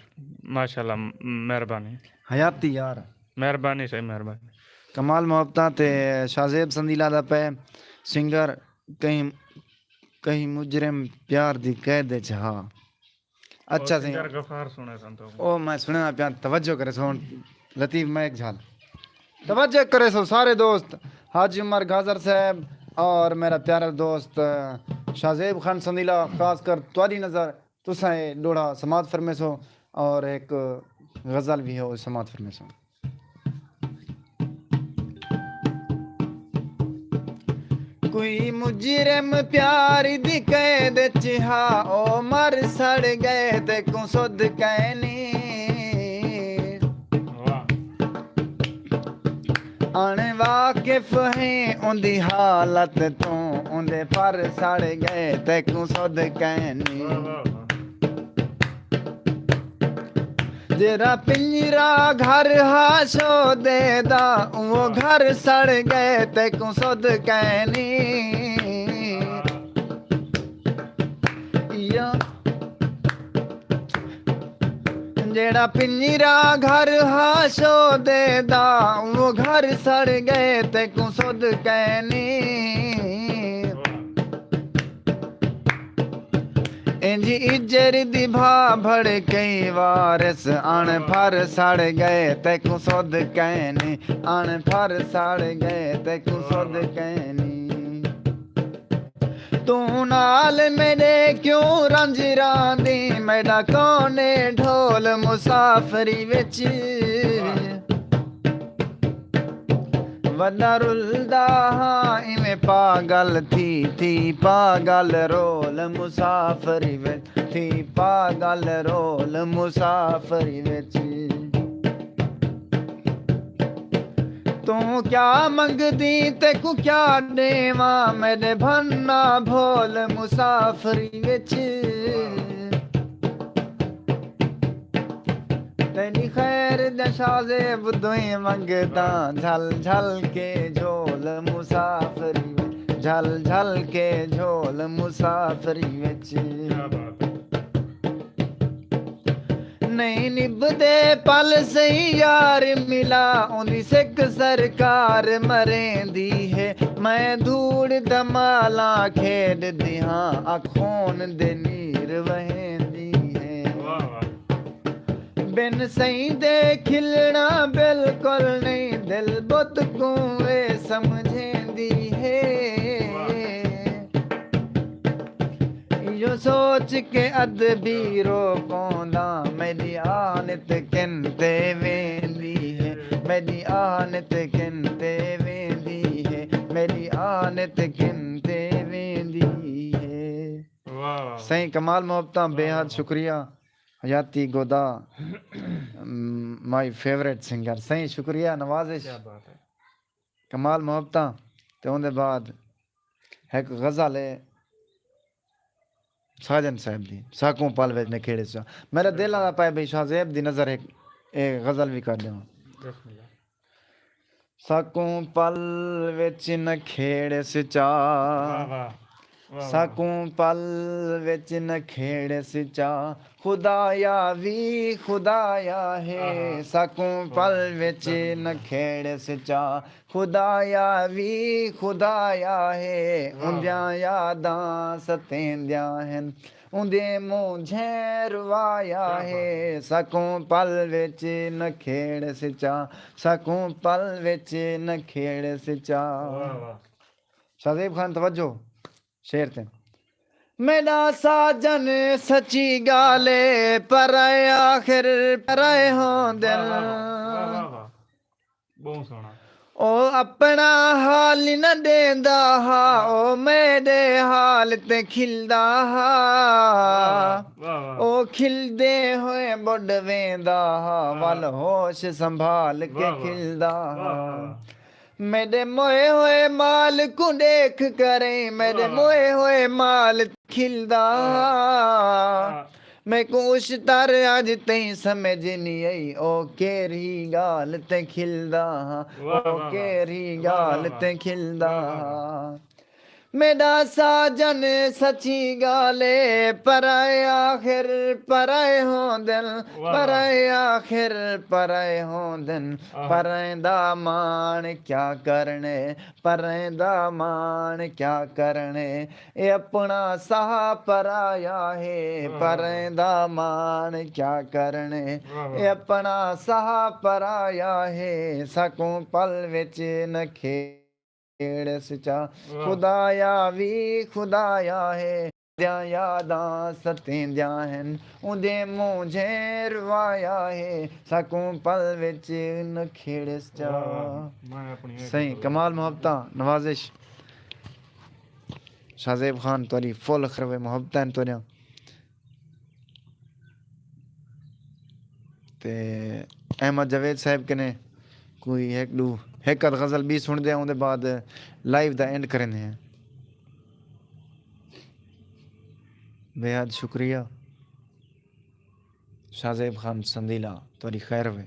ماشاءاللہ، م-، مہربانی۔ حیاتی یار۔ مہربانی سے، مہربانی۔ کمال محبتاں تے شاہ زیب سنیلا دا پئے سنگر کہیں، کہیں مجرم پیار دی قید اچ ہا۔ اچھا او سئیں۔ سنگر غفار سݨے سن تو۔ او میں سݨینداں پیاں، توجہ کریسو ہݨ لطیف مائک جھل۔ توجہ کریسو سارے دوست، حاجی عمر گازر صاحب اور میرا پیارا دوست شاہ زیب خان سندیلا، خاص کر تہاݙی نظر، تساں اے ݙوہڑا سماعت فرمیسو اور ہک غزل وی ہے، او سماعت فرمیسو۔ کوئی مجرم پیار دی قید اچ ہا، او مر سڑ ڳئے، تیکوں سدھ کائنی۔ واہ۔ اݨ واقف ہیں اوندی حالت توں، اوندے پر سڑ ڳئے، تیکوں سدھ کائنی۔ واہ، واہ، واہ۔ جیڑھا پنجرا گھر ہا شودے دا، او گھر سڑ ڳئے، تیکوں سدھ کائنی۔ یا جیڑھا پنجرا گھر ہا شودے دا، او گھر سڑ ڳئے، تیکوں سدھ کائنی۔ انج اجر دی بھا بھڑ کئی وارث، اݨ پھر سڑ ڳئے، تیکوں سدھ کائنی۔ اݨ پھر سڑ ڳئے، تیکوں سدھ کائنی۔ توں نال میݙے کیوں رنج راندی، میݙا کون اے ڈھول مسافری وچ۔ وݙا رلدا ہاں ایویں پاگل تھی، تھی پاگل رول مسافری وچ، تھی پاگل رول مسافری وچ۔ توں کیا منگدی، تیکوں کیا ݙیواں، میݙے بھن نہ بھول مسافری وچ۔ تیݙی خیر دے شاہ زیب دوئیں منگداں، جھل جھل کے جھول مسافری وچ، جھل جھل کے جھول مسافری وچ۔ کیا بات ہے۔ نہیں نبھدے پل سئیں یار ملا، اوندی سک سرکار مریندی ہے۔ میں دھوڑ دمالاں کھیݙدی ہاں، اکھ خون دے نیر وہیندی ہے۔ واہ واہ۔ بن سئیں دے کھلݨا بالکل نہیں، دل بت کوں اے سمجھیندی ہے۔ واہ۔ ایہو سوچ کے ادبی رو پوندا، میݙی آنت کن تے ویندی ہے، میݙی آنت کن تے ویندی ہے، میݙی آنت کن تے ویندی ہے۔ واہ واہ۔ سئیں کمال محبتاں، بے حد شکریہ۔ حیاتی گودا، مائی فیورٹ سنگر۔ سئیں شکریہ، نوازش۔ کیا بات ہے۔ کمال محبتاں۔ تے اوندے بعد ہک غزل ہے ساجن صاحب دی، ساکوں پل وچ نکھیڑے سا۔ میرا دل آندا پئے بھئی شاہ زیب دی نظر ہک اے غزل وی کر ݙیواں۔ بسم اللہ۔ ساکوں پل وچ نکھیڑس چا۔ واہ، واہ۔ واہ، واہ۔ ساکوں پل وچ نکھیڑس چا۔ خدایا وی خدایا ہے۔ آہا۔ ساکوں پل وچ نکھیڑس چا۔ خدایا وی خدایا ہے۔ واہ۔ اوندیاں یاداں ستیندیاں ہن۔ اوندے مونجھیں روایا ہے۔ کیا بات۔ ساکوں پل وچ نکھیڑس چا۔ ساکوں پل وچ نکھیڑس چا۔ واہ، واہ۔ شاہ زیب خان توجہ۔ شعر تے۔ میݙا ساجن سچی ڳالھ اے، پرائے آخر پرائے ہوندن۔ واہ واہ واہ واہ واہ۔ ٻہوں سوہݨا۔ او اپݨا حال نہ ݙیندا ہا، او میݙے حال تے کھلدا ہا۔ واہ واہ۔ او کھلدے ہوئے ٻݙ ویندا ہا، واہ۔ ول ہوش سنبھال کے واہ واہ۔ کھلدا واہ واہ ہا۔ واہ۔ میݙے موئے ہوئے مال کوں ݙیکھ کریں، میݙے واہ۔ موئے ہوئے مال کھلدا ہا۔ واہ۔ میکوں اشتر اڄ تئیں سمجھ نی آئی، او کیرھی ڳالھ تے کھلدا ہا، واہ، او واہ، واہ۔ کیرھی واہ، واہ، ڳالھ واہ۔ تے کھلدا واہ، واہ، ہا۔ واہ۔ میݙا ساجن سچی ڳالھ اے، پرائے آخر پرائے ہوندن، واہ، واہ۔ پرائے آخر پرائے ہوندن، آہا۔ پرائیں دا ماݨ کیا کرݨے، پرائیں دا ماݨ کیا کرݨے، اے اپݨا ساہ پرایا ہے، واہ، واہ۔ پرائیں دا ماݨ کیا کرݨے، واہ، واہ۔ اے اپݨا ساہ پرایا ہے، ساکوں پل وچ نہ کھیڑ سچا، واہ۔ خدایا وی خدایا ہے، دیاں یاداں ستیندیاں ہن، اوندے مونجھیں روایا ہے، ساکوں پل وچ نہ کھیڑ سچا۔ واہ، واہ۔ میں اپݨی ایک سائیں، کمال محبتاں، نوازش۔ شاہ زیب خان، تہاݙی فل خروے محبتاں ہن تہاݙیاں۔ تے احمد جاوید صاحب کنے کوئی ہک ݙو، ہک ادھ غزل ٻی سݨدے ہیں، اوندے بعد لائیو دا اینڈ کریندے ہیں۔ بے حد شکریہ شاہ زیب خان سندیلا، تہاݙی خیر ہوئے۔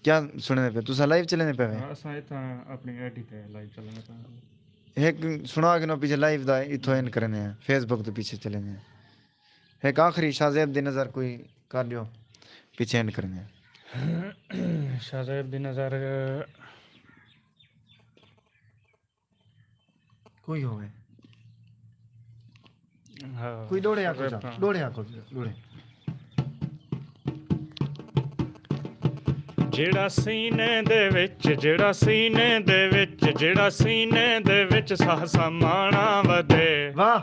کیا سݨیندے پئے؟ تساں لائیو چلیندے پئے وے؟ ہاں، اساں اتھاں اپݨی آئی ڈی تے لائیو چلیندے پئے۔ ہک سݨا کے نو پیچھے لائیو دا اتھوں اینڈ کریندے ہیں، فیس بک تے پیچھے چلیندے ہیں۔ ہک آخری شاہ زیب دی نظر کوئی کر ݙیو، پیچھے اینڈ کریندے ہیں۔ شاہ زیب دی نظر کوئی ہووے۔ ہاں، کوئی ݙوڑے آکھو چا، ہاں۔ ݙوڑے آکھو، ݙوڑے۔ جیڑھا سینے دے وچ، جیڑھا سینے دے وچ، جیڑھا سینے دے وچ ساہ سماݨا ودے۔ واہ۔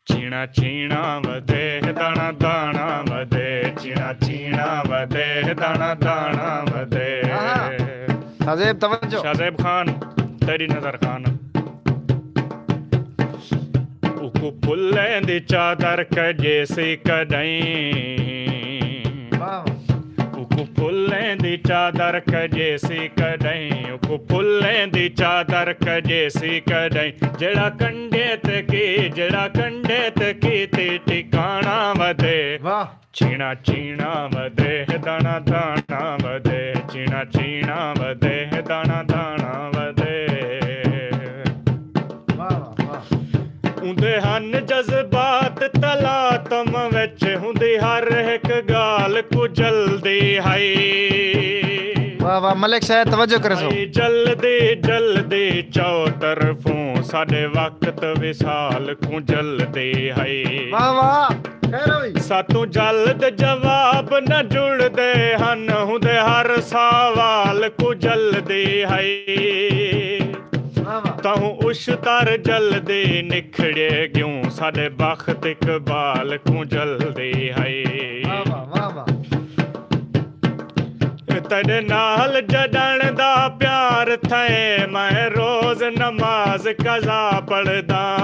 چیݨا چیݨا ودے، داݨا داݨا ودے، چیݨا چیݨا ودے، داݨا داݨا ودے۔ آہا۔ شاہ زیب توجہ۔ شاہ زیب خان، تیݙی نظر خان۔ اوکوں پھلیں دی چادر کڄیسی کݙاہیں۔ واہ۔ اوکوں پھلیں دی چادر کڄیسی کݙاہیں، اوکوں پھلیں دی چادر کڄیسی کݙاہیں۔ جیڑھا کنڈے تے کی، جیڑھا کنڈے تے کیتی ٹکاݨا ودے۔ واہ۔ چیݨا چیݨا ودے، داݨا داݨا ودے، چیݨا چیݨا ودے، داݨا داݨا ودے۔ واہ، واہ، واہ۔ اوندے ہن جذبات تلاتم وچ، اوندی ہر ہک ڳالھ کوں جلدی ہئی۔ واہ، واہ، ملک شاہ توجہ کرسو۔ ہئی جلدی جلدی چوطرفوں، ساݙے وقت وصال کوں جلدی ہئی۔ واہ، واہ، خیر ہوئی۔ ساتوں جلد جواب نہ جڑدے ہن، اوندے ہر سوال کوں جلدی ہئی۔ واہ، واہ۔ تہوں اشتر جلدی نکھڑے ڳیوں، ساݙے بخت اقبال کوں جلدی ہئی۔ واہ، واہ، واہ، واہ۔ تیݙے نال جݙݨ دا پیار تھئے، میں روز نماز قضا پڑھداں۔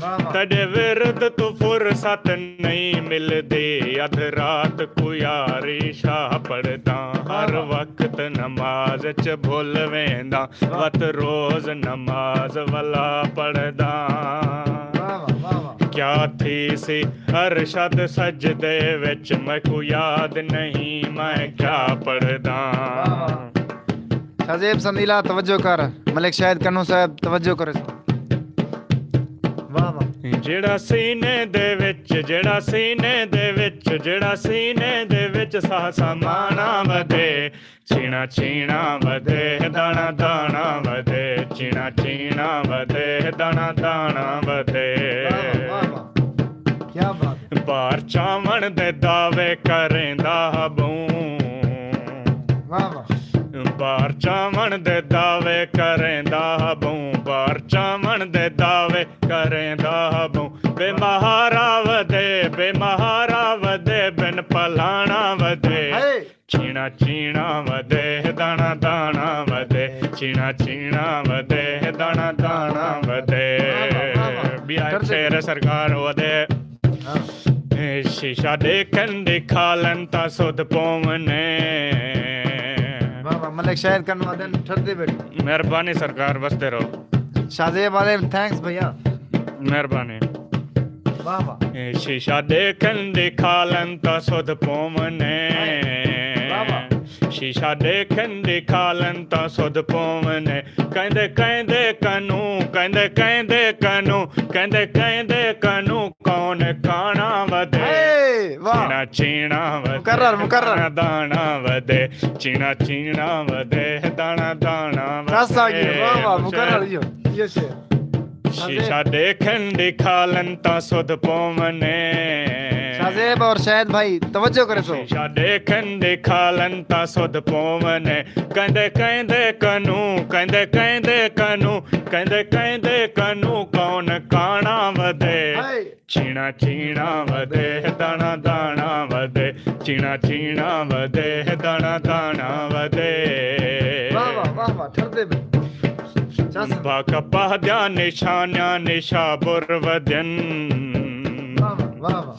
واہ، واہ۔ تیݙے ورد توں فرصت نئیں ملدی، ادھ رات کوں یاری شاہ پڑھداں۔ ہر واہ، واہ۔ وقت نماز اچ بھل وینداں، وت روز نماز ولا پڑھداں۔ واہ، واہ، واہ، واہ۔ کیا تھیسی ارشد سجدے وچ، میکوں یاد نئیں میں کیا پڑھداں۔ واہ، واہ۔ شاہ زیب سندیلا توجہ کر، ملک شاہد کنوں صاحب توجہ کرسو۔ واہ، واہ۔ جیڑھا سینے دے وچ، جیڑھا سینے دے وچ، جیڑھا سینے دے وچ ساہ سماݨا ودے۔ چیݨا چیݨا ودے، داݨا داݨا ودے، چیݨا چیݨا ودے، داݨا داݨا ودے۔ واہ، واہ، واہ، واہ۔ کیا بات ہے۔ بار چاوݨ دے دعوے کریندا ہا ٻہوں۔ واہ، واہ۔ بار چاوݨ دے دعوے کریندا ہبوں، بار چاوݨ دے دعوے کریندا ہبوں۔ بے مہارا ودے، بے مہارا ودے، بن پلاݨا ودے۔ ہائے۔ چیݨا چیݨا ودے، داݨا داݨا ودے، چیݨا چیݨا ودے، داݨا داݨا ودے۔ واہ واہ، واہ واہ۔ ٻیا ہک ٹھردے شعر ہے سرکار، ودے۔ ہاں۔ اے شیشہ ݙیکھن ݙکھالن تاں سدھ پوونے۔ واہ واہ، ملک شاہد کنوں آہدن ٹھردے ٻیٹھو۔ مہربانی سرکار، وسدے رہو۔ شاہ زیب آہدے، تھینکس بھیا۔ مہربانی۔ واہ واہ۔ اے شیشہ ݙیکھن ݙکھالن تاں سدھ پوونے۔ واہ واہ۔ شیشہ ݙیکھن ݙکھالن تاں سدھ پوونے۔ کیندے کیندے کنوں، کیندے کیندے کنوں، کیندے کیندے کنوں کون کاݨا ودے۔ اے واہ۔ چیݨا چیݨا ودے، مکرر، مکرر۔ داݨا داݨا ودے، چیݨا چیݨا ودے، داݨا داݨا ودے۔ رس آ ڳیا، واہ واہ، مکرر۔ اے شعر۔ شیشہ ݙیکھن ݙکھالن تاں سدھ پوونے۔ شاہ زیب اور شاہد بھائی، توجہ کریسو۔ شیشہ ݙیکھن ݙکھالن تاں سدھ پوونے۔ کیندے کیندے کنوں، کیندے کیندے کنوں، کیندے کیندے کنوں کون کاݨا ودے۔ ہائے۔ چیݨا چیݨا ودے، داݨا داݨا ودے، چیݨا چیݨا ودے، داݨا داݨا ودے۔ واہ واہ، واہ واہ، ٹھردے ٻیٹھو۔ چس۔ بھا کپاہ دیاں نشانیاں نشابر ودن۔ واہ واہ، واہ واہ۔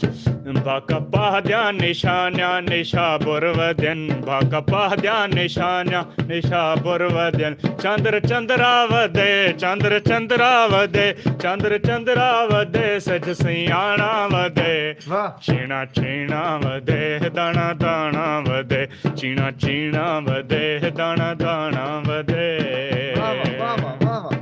بھا کپاہ دیاں نشانیاں نشابر ودن، بھا کپاہ دیاں نشانیاں نشابر ودن۔ چندر چندرا ودے، چندر چندرا ودے، چندر چندرا ودے، سجھ سیاݨا ودے۔ واہ۔ چیݨا چیݨا ودے، داݨا داݨا ودے، چیݨا چیݨا ودے، داݨا داݨا ودے۔ واہ واہ، واہ واہ، واہ واہ۔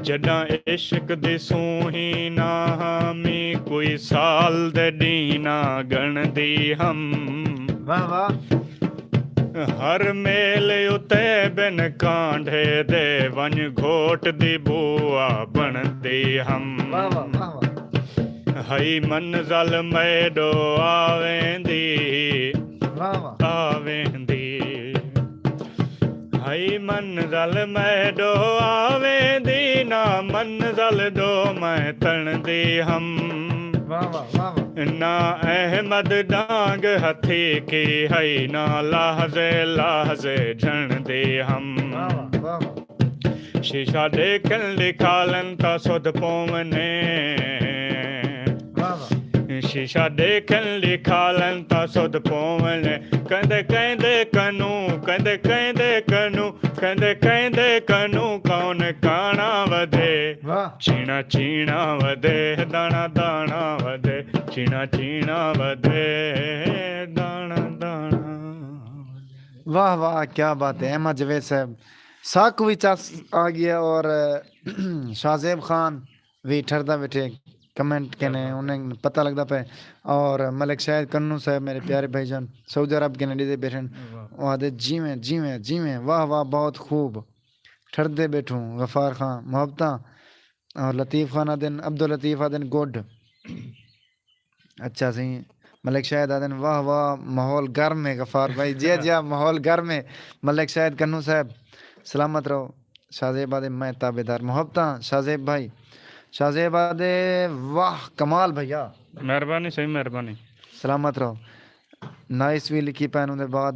جݙاں عشق دی سوہیں نہ ہامی، کوئی سال دے ݙینہہ نہ ڳݨدی ہم۔ واہ واہ۔ ہر میل اتے بن کانڈھے دے، ونڄ گھوٹ دی بوا بݨدی ہم۔ واہ واہ، واہ واہ۔ ہئی منزل میݙو آویندی، واہ واہ۔ آویندی۔ ہئی منزل میݙو آویندی، نہ منزل ݙو میں تݨدی ہم۔ واہ واہ، واہ واہ۔ نہ احمد ݙانگ ہتھی کی ہئی، نہ لحظے لحظے جھݨدی ہم۔ واہ واہ، واہ واہ۔ شیشہ ݙیکھن ݙکھالن تاں سدھ پوونے۔ واہ واہ۔ شیشہ ݙیکھن ݙکھالن تاں سدھ پوونے۔ کیندے کیندے کنوں، کیندے کیندے کنوں، کیندے کیندے کنوں کون کاݨا ودے۔ واہ۔ چیݨا چیݨا ودے، داݨا داݨا ودے، چیݨا چیݨا ودے، داݨا داݨا ودے۔ واہ واہ، کیا بات ہے احمد جاوید صاحب، ساکوں وی چس آ ڳیا۔ اور شاہ زیب خان وی ٹھردا ٻیٹھے، کمنٹ کنے انہیں پتہ لڳدا پئے۔ اور ملک شاہد کنوں صاحب، میرے پیارے بھائی جان، سعودی عرب کنے ݙیہدے ٻیٹھن۔ واہ۔ او آہدے جیویں جیویں جیویں، واہ واہ، بہت خوب۔ ٹھردے ٻیٹھوں غفار خان، محبتاں۔ اور لطیف خان آہدن، عبداللطیف آہدن، گڈ۔ اچھا سئیں، ملک شاہد آہدن، واہ واہ، ماحول گرم ہے غفار بھائی، جیا جیا، ماحول گرم ہے۔ ملک شاہد کنوں صاحب، سلامت رہو۔ شاہ زیب آہدے، میں تابعدار۔ محبتاں شاہ زیب بھائی۔ شاہ زیب آہدے، واہ کمال بھیا۔ مہربانی سئیں، مہربانی۔ سلامت رہو۔ نائس وی لکھی پئے، اوندے بعد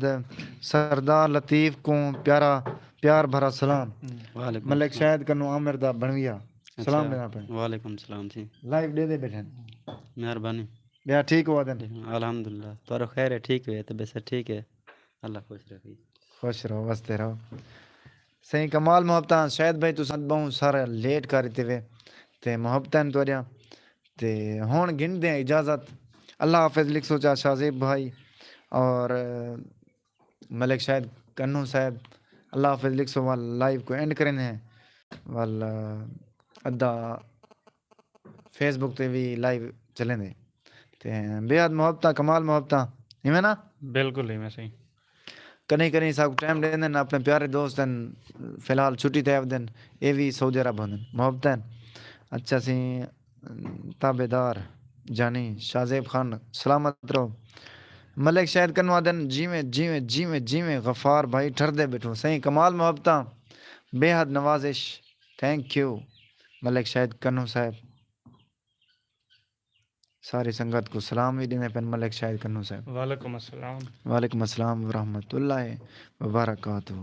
سردار لطیف کوں پیارا، پیار بھرا سلام۔ وعلیکم ملک السلام۔ شاہد کنوں عامر دا بݨویا۔ سلام اچھا۔ ݙینا پئے۔ وعلیکم السلام جی۔ لائیو ݙیہدے ٻیٹھن۔ مہربانی۔ ٻیا ٹھیک ہو آہدن؟ الحمدللہ۔ تہاݙو خیر ہے، ٹھیک ہے، طبیعت ٹھیک ہے؟ اللہ خوش رکھے۔ خوش رہو، وسدے رہو۔ سئیں کمال محبتاں، شاہد بھائی تساں ٻہوں سارا لیٹ کر ݙتے وے۔ تے محبتاں تہاݙیاں۔ تے ہݨ گھندے ہیں اجازت۔ اللہ حافظ لکھسو چا شاہ زیب بھائی۔ اور ملک شاہد کنوں صاحب، اللہ حافظ لکھسو، ول لائیو کوں اینڈ کریندے ہیں۔ ول ادھا فیس بک تے وی لائیو چلیندے۔ تے بے حد محبتاں، کمال محبتاں، ایویں نا؟ بالکل ایویں سئیں۔ کݙہیں کݙہیں ساکوں ٹائم ݙیندن، اپݨے پیارے دوست ہن، فی الحال چھٹی تے آوندن، اے وی سعودی عرب ہوندن، محبت ہن۔ اچھا سئیں، تابعدار جانی، شاہ زیب خان، سلامت رہو۔ ملک شاہد کنوں آدن، جیویں جیویں جیویں جیویں غفار بھائی ٹھردے ٻیٹھو سئیں، کمال محبتاں، بے حد نوازش۔ تھینک یو ملک شاہد کنوں صاحب۔ ساری سنگت کوں سلام وی ݙیندے پن ملک شاہد کنوں صاحب۔ وعلیکم السلام۔ وعلیکم السلام ورحمۃ اللہ وبرکاتہ۔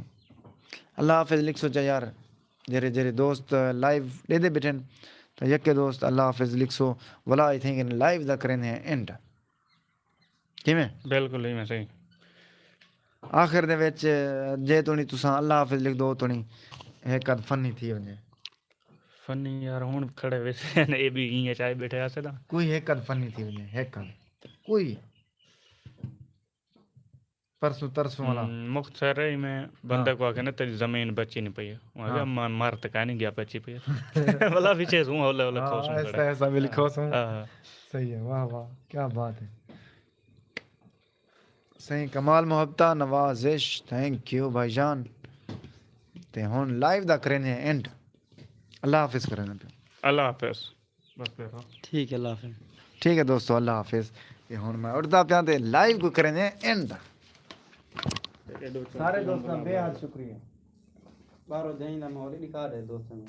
اللہ حافظ لکھسو چا یار، جیرھے جیرھے دوست لائیو ݙیہدے ٻیٹھن تاں یکے دوست اللہ حافظ لکھسو، ولا اتھیں کن لائیو دا کریندے ہیں اینڈ۔ کیویں؟ بالکل ایویں صحیح۔ آخر دے وچ جے توڑی تساں اللہ حافظ لکھ دو توڑی ہک ادھ فنی تھی ونڄے۔ فنی یار ہݨ کھڑے ویسے ہن، اے بھی ایں اچ آئے ٻیٹھے آسے تاں۔ کوئی ہک ادھ فنی تھی ونڄے، ہک ادھ۔ کوئی پرسوں ترسوں والا۔ ہم، مختصر ہے میں بندہ ہاں۔ کو آکھے نا تیری زمین بچی نہیں پئی ہے۔ وہ آکھے ہاں۔ میں مر تک نہیں گیا بچی پئی ہے۔ والا پیچھے سوں ہولے ہولے ہاں، کھوسوں ایسا کھڑے۔ ایسا بھی لکھو سوں۔ ہاں۔ صحیح ہے، واہ واہ، کیا بات ہے۔ سئیں کمال محبتہ نوازش، تھینک یو بھائی جان۔ تے ہݨ لائیو دا کریندے ہیں اینڈ۔ اللہ حافظ کریندے پئے۔ اللہ حافظ۔ بس پھر ہاں۔ ٹھیک ہے، اللہ حافظ۔ ٹھیک ہے دوستو، اللہ حافظ۔ تے ہݨ میں اٹھدا پیاں تے لائیو کوں کریندے ہیں اینڈ۔ سارے دوستاں بے حد شکریہ۔ باہروں جائیں دا ماحول ہی ݙکھا ݙے دوستاں نوں۔